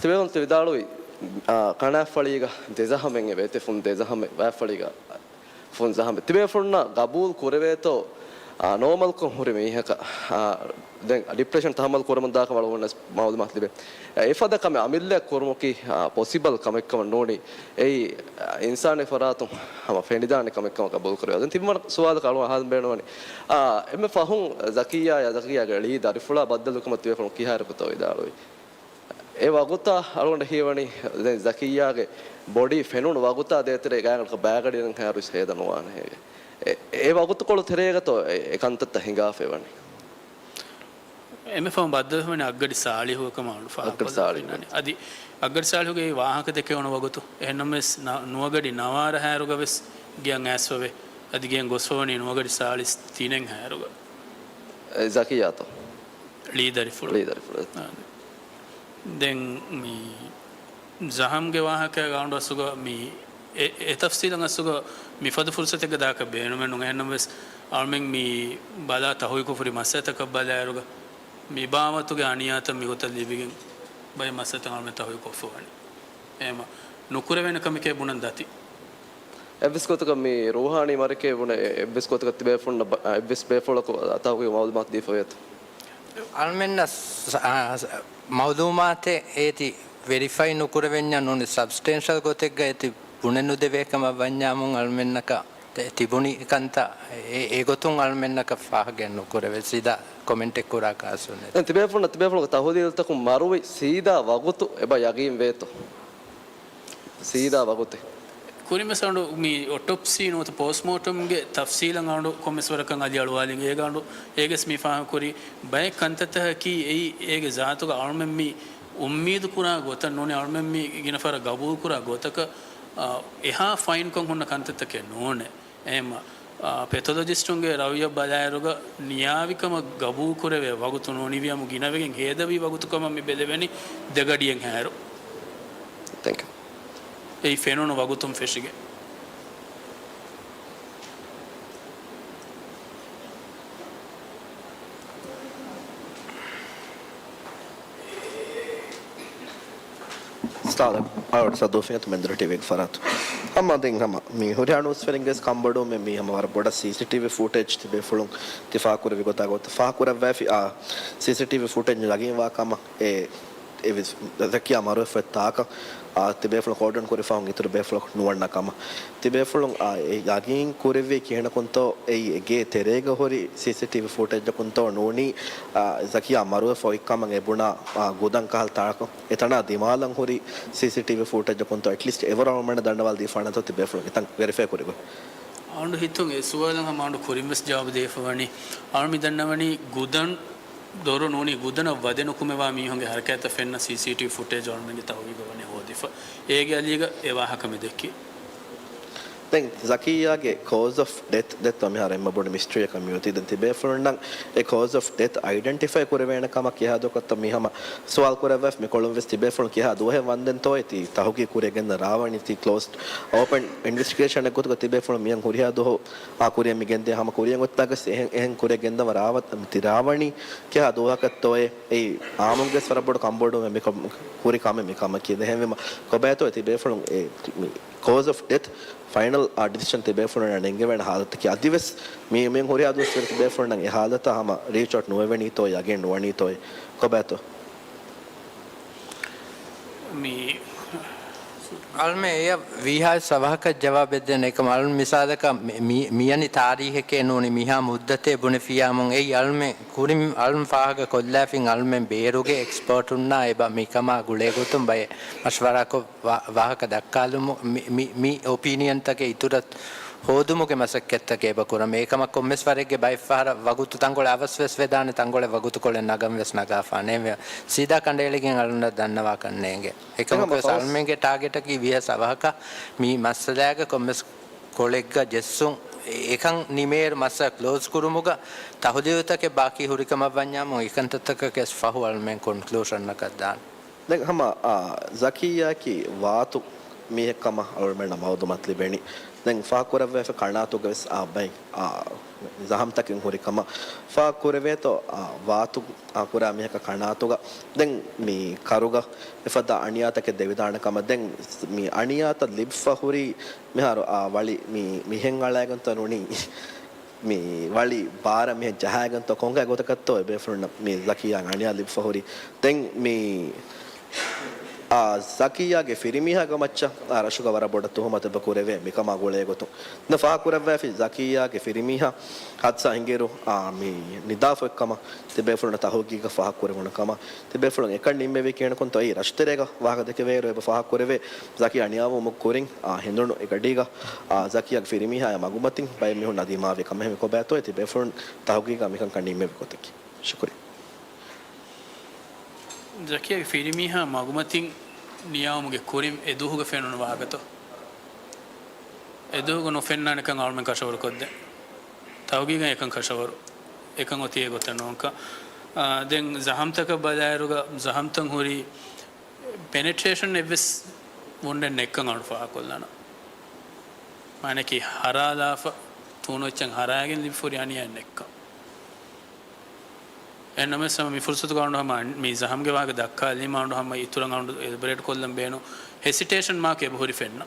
ތިބޭފުޅުން ތި ވިދާޅުވި، އާ، ކަނާތްފަޅީގަ ދެ ޒަހަމެއް އެބަ އެތި ފުން ދެ ޒަހަމެއް، ވާތްފަޅީގަ ފުން ޒަހަމެއް. ތިބޭފުޅުންނަށް ގަބޫލު ކުރެވޭތޯ، އާ، ނޯމަލްކޮށް ހުރި މީހަކަށް، އާ، ދެން ޑިޕްރެޝަން ތަހައްމަލް ކުރަމުން ދާކަން ވަޅުގަނޑަސް މައުލޫމާތު ލިބޭ. އެފަދަ ކަމެއް އަމިއްލައަށް ކުރުމަކީ، އާ، ޕޮސިބަލް ކަމެއްކަމަށް ނޫނީ. އެއީ، އާ، އިންސާނީ ފަރާތުން ހަމަ ފެނިދާނެ ކަމެއްކަމަށް ގަބޫލު ކުރެވޭ. ދެން ތިންވަނަ ސުވާލަކަށް އަޅު އަހާލަން ބޭނުންވަނީ، އާ، އެންމެ ފަހުން ޒަކިއްޔާ ޔާ ޒަކިއްޔާގެ ޅީ ދަރިފުޅާ ބައްދަލުކަމަށް ތިބޭފުޅުން ކިހާއިރަކުތޯ ވިދާޅުވީ؟ އެ ވަގުތާ އަޅުގަނޑަށް ހީވަނީ ދެން ޒަކިއްޔާގެ ބޮޑީ ފެނުނު ވަގުތާ ދޭތެރޭ ގާތްގަނޑަކަށް ބައިގަޑިއިރުން ހައިރުވެސް ހޭދަ ނުވާނެ. އެ، އެ ވަގުތުކޮޅު ތެރޭގަތޯ އެ، އެ ކަންތައްތައް ހިނގާފައި ވަނީ؟ އެންމެ ފަހުން ބައްދަލުވެފަވަނީ އަށްގަޑި ސާޅީހުގަ ކަމަށް އަޅު ފާހަގަކޮށްލަން ފެންނާނެ. އަދި އަށްގަޑި ސާޅީހުގެ ވާހަކަ ދެކެވުނު ވަގުތު އެހެންނަމަވެސް ނަ-، ނުވަގަޑި ނަވާރަ ހައިރުގަވެސް ގެއަށް އައިސްފަވޭ. އަދި ގެއަށް ގޮސްފަވަނީ ނުވަގަޑި ސާޅީސް ތިނެއް ހައިރުގަ. އެ، ޒަކިއްޔާތޯ؟ ޅީދަރިފުޅު. ޅީދަރިފުޅު. އާ. ދެން މި ޒަހަމްގެ ވާހަކައިގަ އަޅުގަނޑު އަސްލުގަ މި އެ، އެ ތަފްސީލަށް އަސްލުގަ މިފަދަ ފުރުސަތެއްގަ ދާކަށް ބޭނުމެއް ނޫން. އެހެންނަމަވެސް އަޅުމެން މި ބަލާ ތަހުގީގުކޮށްފަ ހުރި މައްސަލަތަކަށް ބަލާއިރުގަ މި ބާވަތުގެ އަނިޔާތައް މިގޮތަށް ލިބިގެން ބައެއް މައްސަލަތައް އަޅުމެން ތަހުގީގުކޮށްފަ ވަނީ. އެހެމަ ނުކުރެވޭނެ ކަމެކޭ ބުނަން ދަތި. އެއްވެސް ގޮތަކަށް މި ރޫހާނީ މަރެކޭ ބުނެ އެ-، އެއްވެސް ގޮތަކަށް ތިބޭފުޅުންނަށް ބަ-، އެއްވެސް ބޭފުޅަކު ތަހުގީގު މައުލޫމާތު ދީފަ ވޭތޯ؟ އަޅުމެންނަށް ސ-، އާ، ސ-، މައުލޫމާތެއް އޭތި ވެރިފައި ނުކުރެވެންޏާ ނޫނީ ސަބްސްޓެންޝަލް ގޮތެއްގަ އޭތި ބުނެ ނުދެވޭ ކަމަށް ވަންޏާމުން އަޅުމެންނަކަށް ތި-، ތިބުނި ކަންތައް އެ-، އެ-، އެގޮތުން އަޅުމެންނަކަށް ފާހަގައެއް ނުކުރެވޭ. ސީދާ ކޮމެންޓެއް ކުރާ ކާސް ނެތް. ދެން ތިބޭފުޅުންނަށް ތިބޭފުޅުންގެ ތަހުލީލުތަކުން މަރުވި ސީދާ ވަގުތު އެބަ ޔަގީން ވޭތޯ؟ ސީދާ ވަގުތެއް. ކުރިންވެސް އަޅުގަނޑު މި އޮޓޮޕްސީ ނުވަތަ ޕޯސްޓްމޯޓަމްގެ ތަފްސީލަށް އަޅުގަނޑު ކޮންމެސް ވަރަކަށް އަލި އަޅުވާލިން. އޭގަ އަޅުގަނޑު އޭގެސް މި ފާހަގަކުރި ބައެއް ކަންތައްތަކަކީ އެއީ އޭގެ ޒާތުގަ އަޅުމެން މި އުއްމީދު ކުރާ ގޮތަށް ނޫނީ، އަޅުމެން މި ގިނަ ފަހަރަށް ގަބޫލު ކުރާ ގޮތަކަށް، އާ، އެހާ ފައިންކަން ހުންނަ ކަންތައްތަކެއް ނޫނޭ. އެހެންމަ، އާ، ޕެތޮލޮޖިސްޓުންގެ ރައުޔަށް ބަލާއިރުގަ ނިޔާވިކަމަށް ގަބޫލުކުރެވޭ ވަގުތު ނޫނިވިޔަމު ގިނަވެގެން ހޭދަވީ ވަގުތު ކަމަށް މި ބެލެވެނީ ދެގަޑިއެއް ހައިރު. ތެންކް ޔޫ. އެއީ ފެނުނު ވަގުތުން ފެށިގެން. ސާލިމް އަޅުގަނޑު ސަދޫފިން އަތު މެންދުރު ޓީވީގެ ފަރާތު. ހަމަ ދެން ހަމަ މި ހުރިހާ ނޫސްވެރިންގެ ވެސް ކަންބޮޑުވުމެއް މީ ހަމަ ވަރަށް ބޮޑަށް ސީސީޓީވީ ފޫޓޭޖް ތިބޭފުޅުން ތިފާކުރެއްވި ގޮތާ ގޮތަށް ފާކުރައްވައިފި އާ ސީސީޓީވީ ފޫޓޭޖް ޔަގީންވާ ކަމަށް އެ އެވެސް ޒަކިޔާ މަރުވެފަ ތާކަށް އާ ތިބޭފުޅުން ކޯޑަން ކުރި ފަހުން އިތުރު ބޭފުޅަކު ނުވަންނަ ކަމަށް. ތިބޭފުޅުން އާ އެ ޔަގީން ކުރެއްވީ ކިހިނަކުންތޯ އެއީ އެ ގޭ ތެރޭގަ ހުރި ސީސީޓީވީ ފޫޓޭޖަކުންތޯ ނޫނީ އާ ޒަކިޔާ މަރުވެފަ އޮތް ކަމަށް އެ ބުނާ އާ ގުދަން ކަހަލަ ތަނަކަށް އެތަނާ ދިމާލަށް ހުރި ސީސީޓީވީ ފޫޓޭޖަކުންތޯ އެޓްލީސްޓް އެވަރު އަޅުމެންނަށް ދަންނަވާލަ ދީފާނަންތޯ ތިބޭފުޅުން އެތަން ވެރިފައި ކުރި ގޮތް. އަޅުގަނޑު ހިތުން އެ ސުވާލަށް ހަމަ އަޅުގަނޑު ކުރިންވެސް ޖަވާބު ދީފަ ވަނީ. އަޅުގަނޑު މި ދަންނަވަނީ ގުދަން ދޮރު ނޫނީ ގުދަނަށް ވަދެ ނުކުމެވާ މީހުންގެ ހަރަކާތްތައް ފެންނަ ސީސީޓީވީ ފުޓޭޖް އަޅުގަނޑުގެ ތަހުގީގަށް ވަނީ ހޯދިފަ. އޭގެ އަލީގަ އެ ވާހަކަ މި ދެއްކީ. ދެން ޒަކިއްޔާގެ ކޯޒް އޮފް ޑެތް ދެއްތޯ މިހާރު އެންމެ ބޮޑު މިސްޓްރީއަކަށް މިއޮތީ. ދެން ތިބޭފުޅުންނަށް އެ ކޯޒް އޮފް ޑެތް އައިޑެންޓިފައި ކުރެވޭނެ ކަމަށް ކިހާ ދުވަހަކަށްތޯ މި ހަމަ ސުވާލު ކުރެއްވާފަ. މިކޮޅުން ވެސް ތިބޭފުޅުން ކިހާ ދުވަހެއް ވަންދެންތޯއޭ ތި ތަހުގީގު ކުރިއަށް ގެންދަން ރާވަނީ ތި ކްލޯސްޑް އޯޕަން އިންވެސްޓިގޭޝަނެއް ގޮތުގަ ތިބޭފުޅުން މިއަން ހުރިހާ ދުވަހު އާ ކުރިއަށް މި ގެންދޭ ހަމަ ކުރިއަށް އޮތްތާގަސް އެހެން، އެހެން ކުރިއަށް ގެންދަވަ ރާވަ-، ތި ރާވަނީ ކިހާ ދުވަހަކަށްތޯއޭ؟ އެއީ އާއްމުން ވެސް ވަރަށް ބޮޑު ކަންބޮޑުވުމެއް މިކަމަ-، ކުރި ކަމެއް މިކަމަކީ. އެހެންވީމަ ކޮބާތޯ ތިބޭފުޅުން އެ މި ކޯޒް އޮފް ޑެތް ފައިނަލް އާ ޑިސިޝަން ތިބޭފުޅުންނަށް އެނގެވޭނެ ހާލަތަކީ. އަދިވެސް މި، މިއަން ހުރިހާ ދުވަސްވަރު ތިބޭފުޅުންނަށް އެ ހާލަތަށް ހަމަ ރީޗް އައުޓް ނުވެވެނީތޯ ޔަގީން ނުވަނީތޯ ކޮބާތޯ؟ މި އަޅުމެ އެޔަށް ވީހާވެސް އަވަހަކަށް ޖަވާބެއް ދޭނެ. އެކަމަ އަޅުން މިސާލަކަށް މި-، މި-، މިއަނި ތާރީހެކޭ ނޫނީ މިހާ މުއްދަތޭ ބުނެފިޔާމުން އެއީ އަޅުމެ ކުރިން އަޅުން ފާހަގަ ކޮށްލާފިން އަޅުމެން ބޭރުގެ އެކްސްޕާޓުންނާ އެބަ މިކަމާ ގުޅޭގޮތުން ބައެއް މަޝްވަރާކޮށް ވާ-، ވާހަކަ ދައްކާލުމު މި، މި، މި އޮޕީނިއަންތަކެއް އިތުރަށް ހޯދުމުގެ މަސައްކަތްތަކެއް އެބަ ކުރަމޭ. އެކަމަށް ކޮންމެސް ވަރެއްގެ ބައެއްފަހަރަށް ވަގުތު ތަންކޮޅެއް އަވަސްވެސް ވެދާނެ، ތަންކޮޅެއް ވަގުތުކޮޅެއް ނަގަން ވެސް ނަގާފާނެ. ސީދާ ކަނޑައެޅިގެން އަޅުންނަށް ދަންނަވާކަށް ނޭނގެ. އެކަމަކުވެސް އަޅުމެންގެ ޓާގެޓަކީ ވީހާވެސް އަވަހަކަށް މި މައްސަލާގަ ކޮންމެސް ކޮޅެއްގަ ޖެއްސުން އެކަން ނިމޭއިރު މައްސަލަ ކްލޯޒް ކުރުމުގަ ތަހުލީލުތަކެއް ބާކީ ހުރިކަމަށް ވަންޏާމު އެކަންތައްތަކަކަށް ފަހު އަޅުމެން ކޮންކްލޫޝަނަކަށް ދާން. ދެން ހަމަ، އާ، ޒަކިއްޔާއަކީ ވާތު މީހެއްކަމަށް އަޅުމެންނަށް މައުލޫމާތު ލިބެނީ. ދެން ފާކުރައްވައިފަ ކަނާތުގަ ވެސް އާ ބައި، އާ، ޒަހަމްތަކެއް ހުރި ކަމަށް ފާކުރެވޭތޯ، އާ، ވާތު، އާ، ކުރާ މީހަކަށް ކަނާތުގަ. ދެން މި ކަރުގަ އެފަދަ އަނިޔާތަކެއް ދެވިދާނެ ކަމަށް. ދެން މި އަނިޔާތައް ލިބިފަ ހުރީ މިހާރު، އާ، ވަޅި މި މިހެން އަޅައިގެންތޯ ނޫނީ މި ވަޅި ބާރަށް މިހެން ޖަހައިގެންތޯ ކޮންކަހަލަ ގޮތަކަށްތޯ އެބޭފުޅުންނަށް މި ޒަކިއްޔާ އަނިޔާ ލިބިފަ ހުރީ. ދެން މި އާ، ޒަކިއްޔާގެ ފިރިމީހާގެ މައްޗަށް އާ ރަށުގަ ވަރަށް ބޮޑަށް ތުހުމަތު އެބަ ކުރެވޭ މިކަމާ ގުޅޭ ގޮތުން. ދެން ފާހަގަކުރައްވާފި ޒަކިއްޔާގެ ފިރިމީހާ ހާދިސާ ހިނގިއިރު، އާ، މި ނިދާފަ އޮތްކަމަށް ތިބޭފުޅުންނަށް ތަހުގީގަށް ފާހަގަކުރެވުނު ކަމަށް ތިބޭފުޅުން އެކަން ނިންމެވީ ކިހިނެއްކުންތޯ އެއީ ރަށުތެރޭގަ ވާހަކަ ދެކެވޭއިރު އެބަ ފާހަގަކުރެވޭ. ޒަކިއްޔާ ނިޔާވުމުގެ ކުރިން، އާ، ހެނދުނު އެ ގަޑީގަ، އާ، ޒަކިއްޔާގެ ފިރިމީހާއާ މަގުމަތިން ބައެއް މީހުންނާ ދިމާވި ކަމެއް ހެން ކޮބާތޯ ތިބޭފުޅުން ތަހުގީގަށް މިކަންކަން ނިންމެވި ގޮތަކީ. ޝުކުރިއްޔާ. ޒަކިއްޔާގެ ފިރިމީހާ މަގުމަތިން ނިޔާވުމުގެ ކުރިން އެ ދުވަހުގަ ފެނުނު ވާހަކަތޯ؟ އެ ދުވަހުގަ ނުފެންނާނެކަން އަޅުމެން ކަށަވަރުކޮށްދޭ. ތަހުގީގަށް އެކަން ކަށަވަރު. އެކަން އޮތީ އެގޮތަށް ނޫންކަން. އާ، ދެން ޒަހަމްތަކަށް ބަލާއިރުގަ ޒަހަމްތައް ހުރީ ޕެނެޓްރޭޝަން އެއްވެސް ވުންޑެއް ނެތްކަން އަޅު ފާހަގަކޮށްލާނަން. މާނައަކީ ހަރާލާފަ، ތޫނުއެއްޗެއް ހަރާގެން ލިބިފަ ހުރި އަނިޔާއެއް ނެތްކަން. އެހެންނަމަވެސް ހަމަ މި ފުރުސަތުގަ އަޅުގަނޑު ހަމަ މި ޒަހަމްގެ ވާހަކަ ދައްކާލީމަ އަޅުގަނޑު ހަމަ އިތުރަށް އަޅުގަނޑު އެލަބަރޭޓް ކޮށްލަން ބޭނުން ހެސިޓޭޝަން މާކް އެބަހުރި ފެންނަ.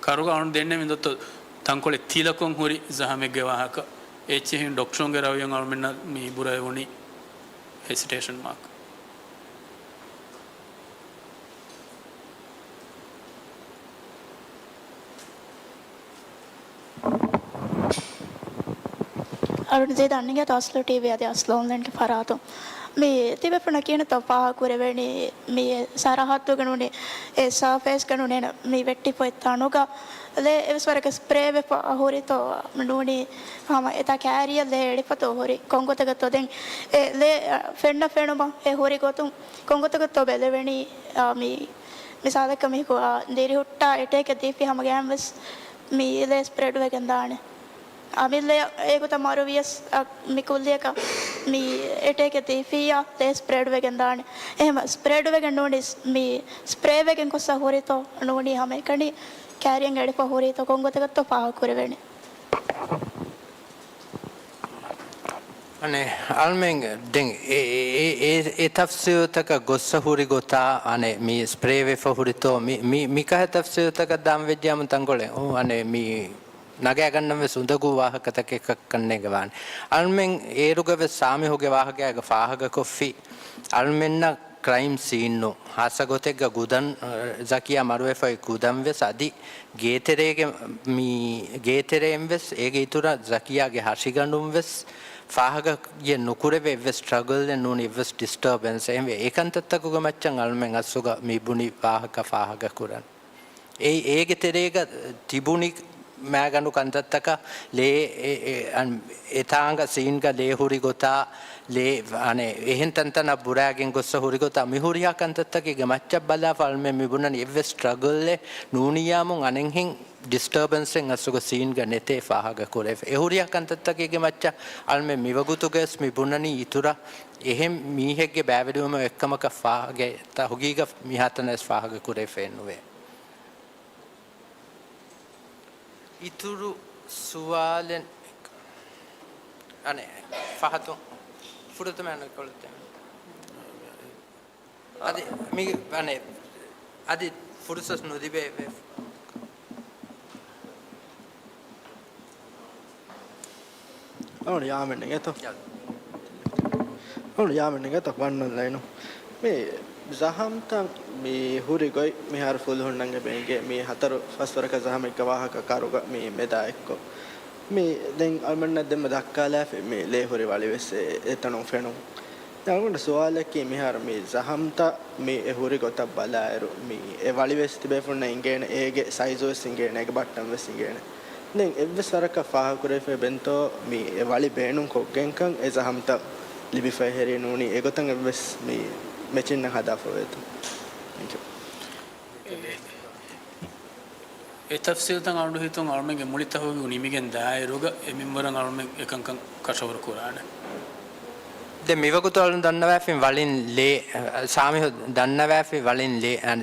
ކަރުގަ އަޅުގަނޑު ދެންނެވި ދޮތޯ ތަންކޮޅެއް ތިލަކޮށް ހުރި ޒަހަމެއްގެ ވާހަކަ. އެއްޗެހިން ޑޮކްޓަރުންގެ ރައުޔަށް އަޅުމެންނަށް މި ބުރައެވުނީ ހެސިޓޭޝަން މާކް. އަޅުގަނޑު ޒީދާ އަންނަންގެ އަސްލު ޓީވީ އަދި އަސްލު އޮންލައިންގެ ފަރާތުން. މި ތިބޭފުޅުންނަށް ކިހިނެއްތޯ ފާހަގަކުރެވެނީ، މި ސަރަހައްދުގަ ނޫނީ، އެ ސާފޭސްގަ ނޫނީ، މި ވެއްޓިފައި ތަނުގަ ލޭ އެވެސް ވަރަކަށް ސްޕްރޭ ވެފަ ހުރިތޯ ނޫނީ، ހަމަ އެތާ ކާރިއަށް ލޭ އެޅިފަތޯ ހުރި ކޮންގޮތަކަށްތޯ ދެން އެ ލޭ، އަ، ފެންނަ ފެނުމަށް އެ ހުރި ގޮތުން ކޮންގޮތަކަށްތޯ ބެލެވެނީ، އާ، މި މިސާލަކަށް މީހަކު، އާ، ދިރިހުއްޓާ އެޓޭކެއް ދީފި ހަމަ ގައިމުވެސް މި ލޭ ސްޕްރެޑް ވެގެން ދާނެ. އަމިއްލަ އެގޮތަށް މަރުވިޔަސް، އަ، މި ކުއްލިއަކަށް މި އެޓޭކެއް ދީފިއްޔާ ލޭ ސްޕްރެޑް ވެގެން ދާނެ. އެހެމަ ސްޕްރެޑް ވެގެން ނޫނީ މި ސްޕްރޭ ވެގެން ގޮއްސަ ހުރިތޯ ނޫނީ ހަމައެކަނި ކާރިއަން އެޅިފަ ހުރިތޯ ކޮންގޮތަކަށްތޯ ފާހަގަކުރެވެނީ. އަނެއް އަޅުމެން ދެން އެ، އެ، އެ، އެ، އެ ތަފްސީލުތަކަށް ގޮއްސަ ހުރި ގޮތާ އަނެއް މި ސްޕްރޭ ވެފަ ހުރިތޯ މި، މި، މިކަހަ ތަފްސީލުތަކަށް ދާން ވެއްޖެއްޔާމު ތަންކޮޅެއް އަނެއް މި ނަގާގަންނަން ވެސް އުނދަގޫ ވާހަކަތަކެއް ކަންނޭނގެ ވާނެ. އަޅުމެން އޭރުގަ ވެސް ސާމިހުގެ ވާހަކައިގަ ފާހަގަކޮށްފި އަޅުމެންނަށް ކްރައިމް ސީން ނޫން. ހާއްސަ ގޮތެއްގަ ގުދަން، އަ، ޒަކިޔާ މަރުވެފައި ގުދަން ވެސް އަދި ގޭތެރޭގެ މި ގޭތެރެއިން ވެސް އޭގެ އިތުރަށް ޒަކިޔާގެ ހަށިގަނޑުން ވެސް ފާހަގަ އެއް ނުކުރެވޭ އެއްވެސް ސްޓްރަގަލްއެއް ނޫން އެއްވެސް ޑިސްޓަރބެންސް އެހެންވެ. އެ ކަންތައްތަކުގެ މައްޗަށް އަޅުމެން އަސްލުގަ މި ބުނި ވާހަކަ ފާހަގަ ކުރަން. އެ، އޭގެ ތެރޭގަ ތިބުނި މާގަނޑު ކަންތައްތަކަށް ލޭ، އެ، އެ، އަން، އެތާނގަ ސީންގަ ލޭ ހުރި ގޮތާ، ލޭ، އަނެއް، އެހެން ތަންތަނަށް ބުރާގެން ގޮއްސަ ހުރި ގޮތާ، މި ހުރިހާ ކަންތައްތަކެއްގެ މައްޗަށް ބަލާފަ އަޅުމެން މި ބުނަނީ އެއްވެސް ސްޓްރަގަލްއެއް ނޫނިއްޔާމު އަނެއްހެން ޑިސްޓަރބެންސެއް އަސްލުގަ ސީންގަ ނެތޭ ފާހަގަ ކުރެވޭ. އެ ހުރިހާ ކަންތައްތަކެއްގެ މައްޗަށް އަޅުމެން މިވަގުތުގައިވެސް މި ބުނަނީ އިތުރަށް އެހެން މީހެއްގެ ބައިވެރިވުމެއް އޮތްކަމަކަށް ފާހަގަ، ތަހުގީގަށް މިހާތަނަށް ވެސް ފާހަގަ ކުރެވިފައެއް ނުވޭ. އިތުރު ސުވާލެއް؟ އަނެއް، ފަހަތުން ފުރަތަމަ އަނެއް ކޮޅަށް ދެން. އަދި މި، އަނެއް، އަދި ފުރުސަތު ނުލިބޭ ވެ. އަޅުގަނޑު ޔާމެން އިނގޭތޯ؟ ޔާ. އަޅުގަނޑު ޔާމެން އިނގޭތޯ؟ ވަން އޮންލައިނު. މި ޒަހަމްތައް މި ހުރި ގޮތް މިހާރު ފުލުހުންނަށް އެބަ އެނގޭ މި ހަތަރު ފަސް ވަރަކަށް ޒަހަމެއްގެ ވާހަކަ ކަރުގަ މި މެދާ އެއްކޮށް. މި ދެން އަޅުމެންނަށް ދެންމެ ދައްކާލާފި މި ލޭ ހުރި ވަޅިވެސް އެ، އެތަނުން ފެނުން. އަޅުގަނޑު ސުވާލަކީ މިހާރު މި ޒަހަމްތައް މި އެ ހުރި ގޮތަށް ބަލާއިރު، މި އެ ވަޅިވެސް ތިބޭފުޅުންނަށް އެނގޭނެ، އޭގެ ސައިޒުވެސް އެނގޭނެ، އޭގެ ބައްޓަންވެސް އެނގޭނެ. ދެން އެއްވެސް ވަރަކަށް ފާހަގަކުރެވިފައި ބެންތޯ، މި އެ ވަޅި ބޭނުން ކޮށްގެންކަން އެ ޒަހަމްތައް ލިބިފައި ހެރީ ނޫނީ އެގޮތަށް އެއްވެސް މި މެޗިންނަށް ހަދާފަވޭތޯ؟ ތެންކް ޔޫ. އެ ތަފްސީލްތައް އަޅުގަނޑު ހިތުން އަޅުމެންގެ މުޅި ތަހުގީގު ނިމިގެން ދާއިރުގަ އެ މިންވަރަށް އަޅުމެން އެކަންކަން ކަށަވަރު ކުރާނެ. ދެން މިވަގުތު އަޅުން ދަންނަވާފިން ވަޅިން ލޭ، ސާމިހު ދަންނަވާފި ވަޅިން ލޭ، އަ،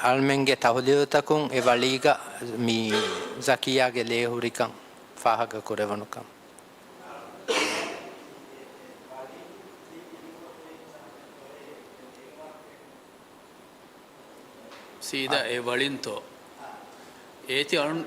އަޅުމެންގެ ތަހުލީލުތަކުން އެ ވަޅީގަ މި ޒަކިޔާގެ ލޭ ހުރިކަން ފާހަގަ ކުރެވުނުކަން. ސީދާ އެ ވަޅިންތޯ؟ އޭތި އަޅުން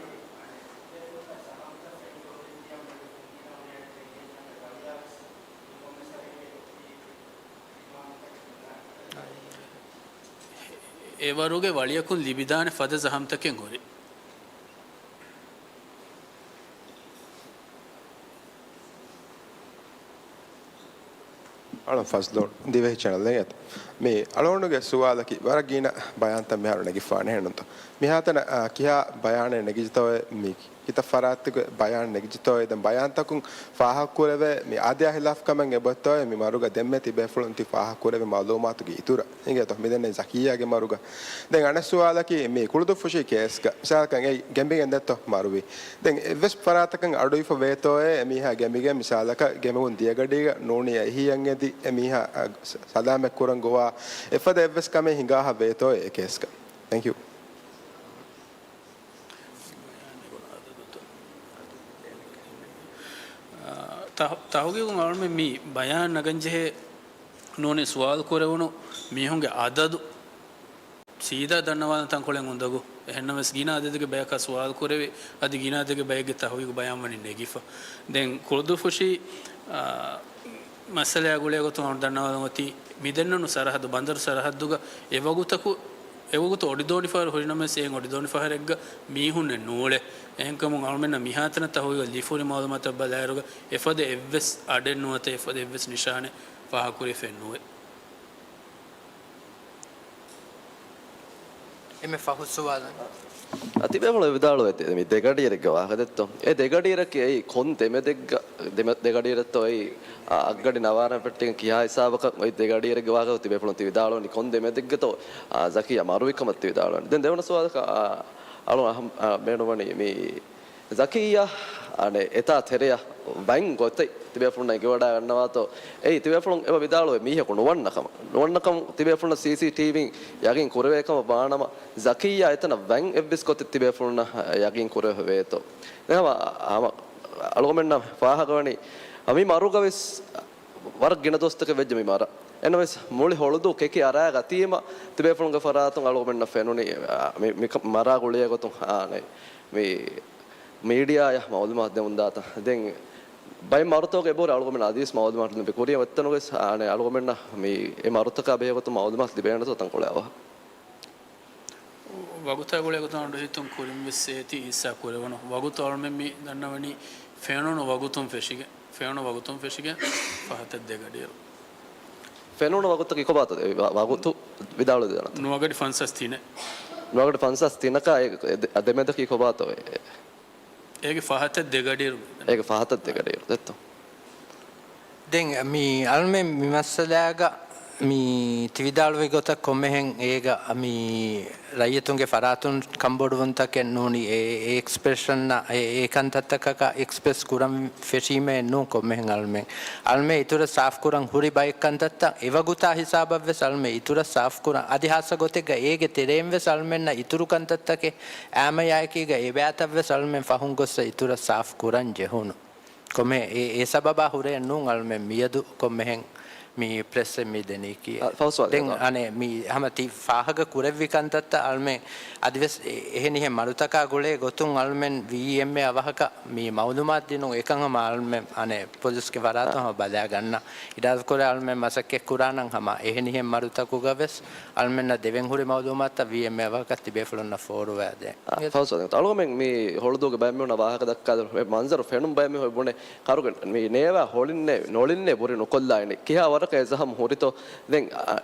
އެވަރުގެ ވަޅިއަކުން ލިބިދާނެ ފަދަ ޒަހަމްތަކެއް ހުރި. އަޅުން ފަޒްލޫން ދިވެހި ޗެނަލް އެއް. މި އަޅުގަނޑުގެ ސުވާލަކީ ވަރަށް ގިނަ ބަޔާންތައް މިހާރު ނެގިފާނެ ހެނުންތޯ؟ މިހާތަނަށް، އާ، ކިހާ ބަޔާނެއް ނެގިޖެތޯއޭ މި ކިތައް ފަރާތުގެ ބަޔާން ނެގިޖެތޯއޭ؟ ދެން ބަޔާންތަކުން ފާހަގަކުރެވޭ މި އާދަޔާ ހިލާފް ކަމެއް އެބައޮތްތޯއޭ މި މަރުގަ ދެންމެ ތިބޭފުޅުން ތި ފާހަގަކުރެވޭ މައުލޫމާތުގެ އިތުރަށް؟ އިނގޭތޯ މިދެންނެވި ޒަކިއްޔާގެ މަރުގަ. ދެން އަނެއް ސުވާލަކީ މި ކުޅުދުއްފުށި ކޭސްގަ މިސާލަކަށް އެ ގެނބިގެން ދެއްތޯ މަރުވީ. ދެން އެއްވެސް ފަރާތަކަށް އަޑުއިވިފަ ވޭތޯއޭ އެމީހާ ގެނބިގެން މިސާލަކަށް ގެނބުން ދިޔަގަޑީގަ ނޫނީ އެހީއަށް އެދި އެމީހާ، އަ، ސަ-، ސަލާމަތް ކުރަން ގޮވާ އެފަދަ އެއްވެސް ކަމެއް ހިނގާހާ ވޭތޯއޭ އެ ކޭސްގަ؟ ތެންކް ޔޫ. ތަހު-، ތަހުގީގުން އަޅުމެން މި ބަޔާން ނަގަންޖެހޭ ނޫނީ ސުވާލު ކުރެވުނު މީހުންގެ އަދަދު ސީދާ ދަންނަވާލަން ތަންކޮޅެއް އުނދަގޫ. އެހެންނަމަވެސް ގިނަ އަދަދެއްގެ ބަޔަކާ ސުވާލު ކުރެވި، އަދި ގިނަ އަދަދެއްގެ ބައެއްގެ ތަހުގީގު ބަޔާން ވަނީ ނެގިފަ. ދެން ކުޅުދުއްފުށި، އާ، މައްސަލައާ ގުޅޭ ގޮތުން އަޅު ދަންނަވާލަން އޮތީ، މި ދެންނެވުނު ސަރަހައްދު، ބަނދަރު ސަރަހައްދުގަ އެވަގުތަކު، އެވަގުތު އޮޑިދޯނިފަހަރު ހުރިނަމަވެސް، އެހެން އޮޑިދޯނިފަހަރެއްގަ މީހުންނެއް ނޫޅޭ. އެހެންކަމުން އަޅުމެންނަށް މިހާތަނަށް ތަހުގީގަށް ލިފުރި މައުލޫމާތަށް ބަލާއިރުގަ އެފަދަ އެއްވެސް އަޑެއް ނުވަތަ އެފަދަ އެއްވެސް ނިޝާނެއް ފާހަގަކުރެވިފައެއް ނުވޭ. އެންމެ ފަހު ސުވާލަށް. އަ، ތިބޭފުޅުން ވިދާޅުވޭ މި ދެގަޑިއެރެއްގެ ވާހަކަ ދެއްތޯ؟ އެ ދެގަޑިއެރަކީ އެއީ ކޮން ދެމެދެއްގަ-، ދެމެ-، ދެގަޑިއެރެއްތޯ އެއީ، އަ، އަށްގަޑި ނަވާރަން ފެއްޓިގެން ކިހާ ހިސާބަކަށް އޮތް ދެގަޑިއެރެއްގެ ވާހަކަ ތިބޭފުޅުން ތި ވިދާޅުވަނީ ކޮން ދެމެދެއްގަތޯ، އަ، ޒަކިއްޔާ މަރުވިކަމަށް ތި ވިދާޅުވަނީ. ދެން ދެވަނަ ސުވާލަކަށް، އަ، އަޅު އަހަ-، އަ، ބޭނުންވަނީ މި ޒަކިއްޔާ، އަނެއް، އެތާ ތެރެއަށް ވަތް ގޮތެއް ތިބޭފުޅުންނަށް އެނގިވަޑައިގަންނަވާތޯ؟ އެއީ ތިބޭފުޅުން އެބަ ވިދާޅުވޭ މީހަކު ނުވަންނަ ކަމަށް. ނުވަންނަ ކަމަށް ތިބޭފުޅުންނަށް ސީސީޓީވީން ޔަގީން ކުރެވޭ ކަމަށް ވާނަމަ، ޒަކިއްޔާ އެތަނަށް ވަތް އެއްވެސް ގޮތެއް ތިބޭފުޅުންނަށް ޔަގީން ކުރެވޭތޯ؟ ދެން ހަމަ، ހަމަ އަޅުގަމެންނަށް ފާހަގަވަނީ، މި މަރުގަވެސް ވަރަށް ގިނަ ދުވަސްތަކެއް ވެއްޖެ މި މަރަށް. އެނަމަވެސް މުޅި ހޮޅުދޫ ކެކި އަރާގަތީމަ ތިބޭފުޅުންގެ ފަރާތުން އަޅުގަމެންނަށް ފެނުނީ، މި، މި މަރާ ގުޅޭ ގޮތުން އާނެ މި މީޑިއާއަށް މައުލޫމާތު ދެމުންދާތަން. ދެން ބައެއް މަރުތަކުގެ އެބަހުރި އަޅުގަމެން އަދިވެސް މައުލޫމާތު ލިބި ކުރިއަށް އޮތްތަނުގަވެސް އާނެ އަޅުގަމެންނަށް މި އެ މަރުތަކާ ބެހޭ ގޮތުން މައުލޫމާތު ލިބޭނެތޯ ތަންކޮޅެއް އަވަހަށް. ވަގުތާ ގުޅޭ ގޮތުން އަޑު ހިތުން ކުރިން ވެސް އޭތި ހިއްސާ ކުރެވުނު. ވަގުތު އަޅުމެން މި ދަންނަވަނީ ފެނުނު ވަގުތުން ފެށިގެން، ފެނުނު ވަގުތުން ފެށިގެން ފަހަތަށް ދެ ގަޑިއިރު. ފެނުނު ވަގުތަކީ ކޮބާތޯ؟ ވަ-، ވަގުތު ވިދާޅުވެ ދޭނަންތަ؟ ނުވަގަޑި ފަންސާސް ތިނެއް. ނުވަގަޑި ފަންސާސް ތިނަކާ އެ، އެ ދެ-، ދެމެދަކީ ކޮބާތޯ؟ އޭގެ ފަހަތަށް ދެ ގަޑިއިރު. އޭގެ ފަހަތަށް ދެ ގަޑިއިރު ދެއްތޯ؟ ދެން މި އަޅުމެން މި މައްސަލާގަ މި ތި ވިދާޅުވި ގޮތަށް ކޮންމެހެން އޭގަ މި ރައްޔިތުންގެ ފަރާތުން ކަންބޮޑުވުންތަކެއް ނޫނީ އެ، އެ އެކްސްޕްރެޝަން އެ، އެ ކަންތައްތަކަކަށް އެކްސްޕްރެސް ކުރަން ފެށީމޭ ނޫން ކޮންމެހެން އަޅުމެން. އަޅުމެން އިތުރަށް ސާފް ކުރަން ހުރި ބައެއް ކަންތައްތައް އެވަގުތާ ހިސާބަށް ވެސް އަޅުމެން އިތުރަށް ސާފް ކުރަން. އަދި ހާއްސަ ގޮތެއްގަ އޭގެ ތެރެއިން ވެސް އަޅުމެންނަށް އިތުރު ކަންތައްތަކެއް އާމަޔާއެކީގަ އެބައިތައްވެސް އަޅުމެން ފަހުން ގޮއްސަ އިތުރަށް ސާފް ކުރަން ޖެހުނު. ކޮމެ އެ، އެ ސަބަބާ ހުރެއެއް ނޫން އަޅުމެން މިއަދު ކޮންމެހެން މި ޕްރެސްއެއް މި ދެނީކީ. އަ، ފަހު ސުވާލެއް ދެން އަޅު. އަނެއް މި ހަމަ ތި ފާހަގަ ކުރެއްވި ކަންތައްތައް އަޅުމެން އަދިވެސް އެ، އެހެނިހެން މަރުތަކާ ގުޅޭ ގޮތުން އަޅުމެން ވީއެމްއޭ އަވަހަކަށް މި މައުލޫމާތު ދިނުން އެކަން ހަމަ އަޅުމެން އަނެއް ޕޮލިސްގެ ފަރާތުން އަ. ހަމަ ބަލާ ގަންނަ. އިރާދަކުރޭ އަޅުމެން މަސައްކަތް ކުރާނަން ހަމަ އެހެނިހެން މަރުތަކުގަ ވެސް އަޅުމެންނަށް ދެވެން ހުރި މައުލޫމާތުތައް ވީއެމްއޭ އަވަހަކަށް ތިބޭފުޅުންނަށް ފޯރުވާދޭން. އަ، ފަހު ސުވާލެއް. އަޅުގަމެން މި ހޮޅުދޫގެ ބައެއް މީހުންނަށް ވާހަކަ ދައްކާލި މަންޒަރު ފެނުން ބައެއް މީހުން ބުނެ ކަރުގެ މި ނޭވާ ހޮޅިންނޭ ނޮޅިންނޭ ބުރި ނުކޮށްލާއިނީ. ކިހާ ވަރަކަށް އެ ޒަހަމް ހުރިތޯ؟ ދެން، އަ،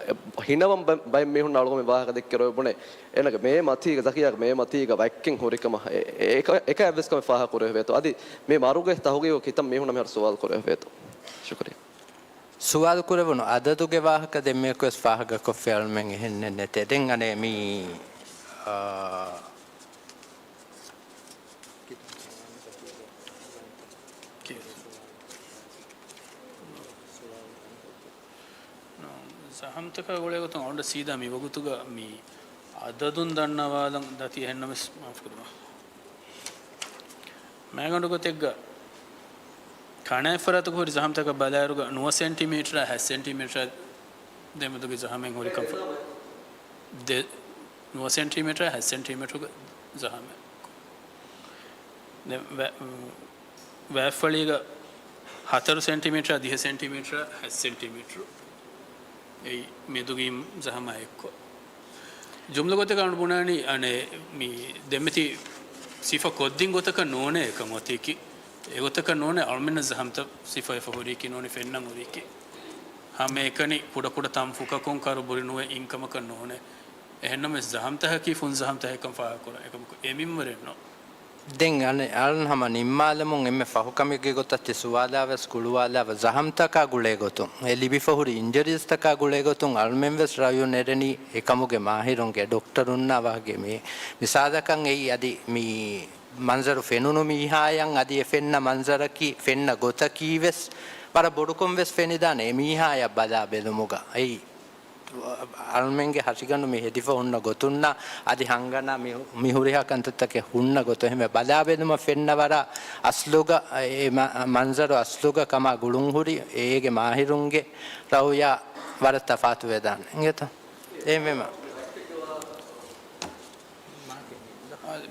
ހިނަވަން ބަ-، ބައެއް މީހުން އަޅުގަމެން ވާހަކަ ދެއްކި ރޮއެ ބުނެ އޭނަގެ މޭ މަތީގަ، ޒަކިއްޔާގެ މޭ މަތީގަ ވަތްކެއް ހުރިކަމަށް އެ-، އެ-، އެކަ-، އެކަ އެއްވެސް ކަމެއް ފާހަގަ ކުރެވޭތޯ؟ އަދި މި މަރުގެ ތަހުގީގު ކިތައް މީހުންނަށް މިހާރު ސުވާލު ކުރެވޭތޯ؟ ޝުކުރިއްޔާ. ސުވާލު ކުރެވުނު އަދަދުގެ ވާހަކަ ދެންމެއަކުވެސް ފާހަގަކޮށްފައި އަޅުމެން އެހެންނެއް ނެތޭ. ދެން އަނެއް މި، އާ، ޒަހަމްތަކާ ގުޅޭ ގޮތުން އަޅުގަނޑަށް ސީދާ މި ވަގުތުގަ މި އަދަދުން ދަންނަވާލަން ދަތި އެހެންނަމަވެސް މާފުކުރުމަށް. މައިގަނޑު ގޮތެއްގަ ކަނާތްފަރާތަކު ހުރި ޒަހަމްތަކަށް ބަލާއިރުގަ ނުވަ ސެންޓިމީޓަރާ ހަތް ސެންޓިމީޓަރާ ދެމެދުގެ ޒަހަމެއް ހުރިކަން ފަ-، ދެ-، ނުވަ ސެންޓިމީޓަރާ ހަތް ސެންޓިމީޓަރުގެ ޒަހަމެއް. ދެ-، ވެ-، ވާތްފަޅީގަ ހަތަރު ސެންޓިމީޓަރާ ދިހަ ސެންޓިމީޓަރާ ހަތް ސެންޓިމީޓަރު. އެއީ މެދުގެ ޒަހަމާ އެއްކޮށް. ޖުމްލަ ގޮތަކަށް އަޅު ބުނާނީ، އަނެއް، މި ދެންމެތި ސިފަ ކޮށްދިން ގޮތަކަށް ނޫނޭ އެކަން އޮތީކީ. އެގޮތަކަށް ނޫނޭ އަޅުމެންނަށް ޒަހަމްތައް ސިފަވެފަ ހުރީކީ ނޫނީ ފެންނަން ހުރީކީ. ހަމައެކަނި ކުޑަކުޑަ ތަންފުކަކުން ކަރު ބުރި ނުވެ އިން ކަމަކަށް ނޫނޭ. އެހެންނަމަވެސް ޒަހަމްތަކަކީ ފުން ޒަހަމްތައް އެކަން ފާހަގަކުރާ. އެކަމަކު އެމިންވަރެއް ނޯ. ދެން އަނެއް އަޅުން ހަމަ ނިންމާލަމުން އެންމެ ފަހުކަމެއްގެ ގޮތަށް ތި ސުވާލާވެސް ގުޅުވާލާފަ ޒަހަމްތަކާ ގުޅޭ ގޮތުން، އެ ލިބިފަ ހުރި އިންޖަރީސްތަކާ ގުޅޭ ގޮތުން އަޅުމެންވެސް ރައުޔު ނެރެނީ އެކަމުގެ މާހިރުންގެ ޑޮކްޓަރުންނާ ވާހަކަ މި މިސާލަކަށް އެއީ އަދި މި މަންޒަރު ފެނުނު މީހާޔަށް އަދި އެ ފެންނަ މަންޒަރަކީ ފެންނަ ގޮތަކީވެސް ވަރަށް ބޮޑުކޮށްވެސް ފެނިދާނެ އެ މީހާޔަށް ބަލާ ބެލުމުގަ. އެއީ އަޅުމެންގެ ހަށިގަނޑު މި ހެދިފަ ހުންނަ ގޮތުންނާ އަދި ހަނގަނާ މި، މި ހުރިހާ ކަންތައްތަކެއް ހުންނަ ގޮތުން އެހެންވެ ބަލާބެލުމަށް ފެންނަ ވަރަށް އަސްލުގަ، އެ މަ-، މަންޒަރު އަސްލުގަ ކަމާ ގުޅުން ހުރި އޭގެ މާހިރުންގެ ރައުޔާ ވަރަށް ތަފާތު ވެދާނެ. އިނގޭތަ؟ އެހެންވީމަ.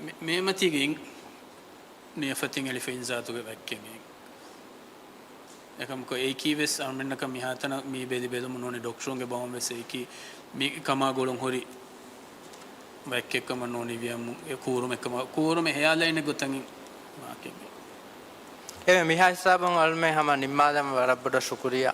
މޭ-، މޭމަތީގެ ނިޔަފަތިން އެޅިފަ އިންޒާތުގެ ވައްކެމީ. އެކަމަކު އެއީކީވެސް އަޅުމެންނަކަށް މިހާތަނަށް މީ ބެލި ބެލުމުން ނޫނީ ޑޮކްޓަރުންގެ ބަހުން ވެސް އެއީކީ މި ކަމާ ގުޅުން ހުރި ވައްކެއްކަމަށް ނޫނީ ވިޔަމު އެ ކޫރުމެއްކަމަށް ކޫރުމެއް ހެޔާލައިނެއް ގޮތަށް ވާކެއް. އެވެ މިހާ ހިސާބުން އަޅުމެން ހަމަ ނިންމާލަމު ވަރަށް ބޮޑަށް ޝުކުރިއްޔާ.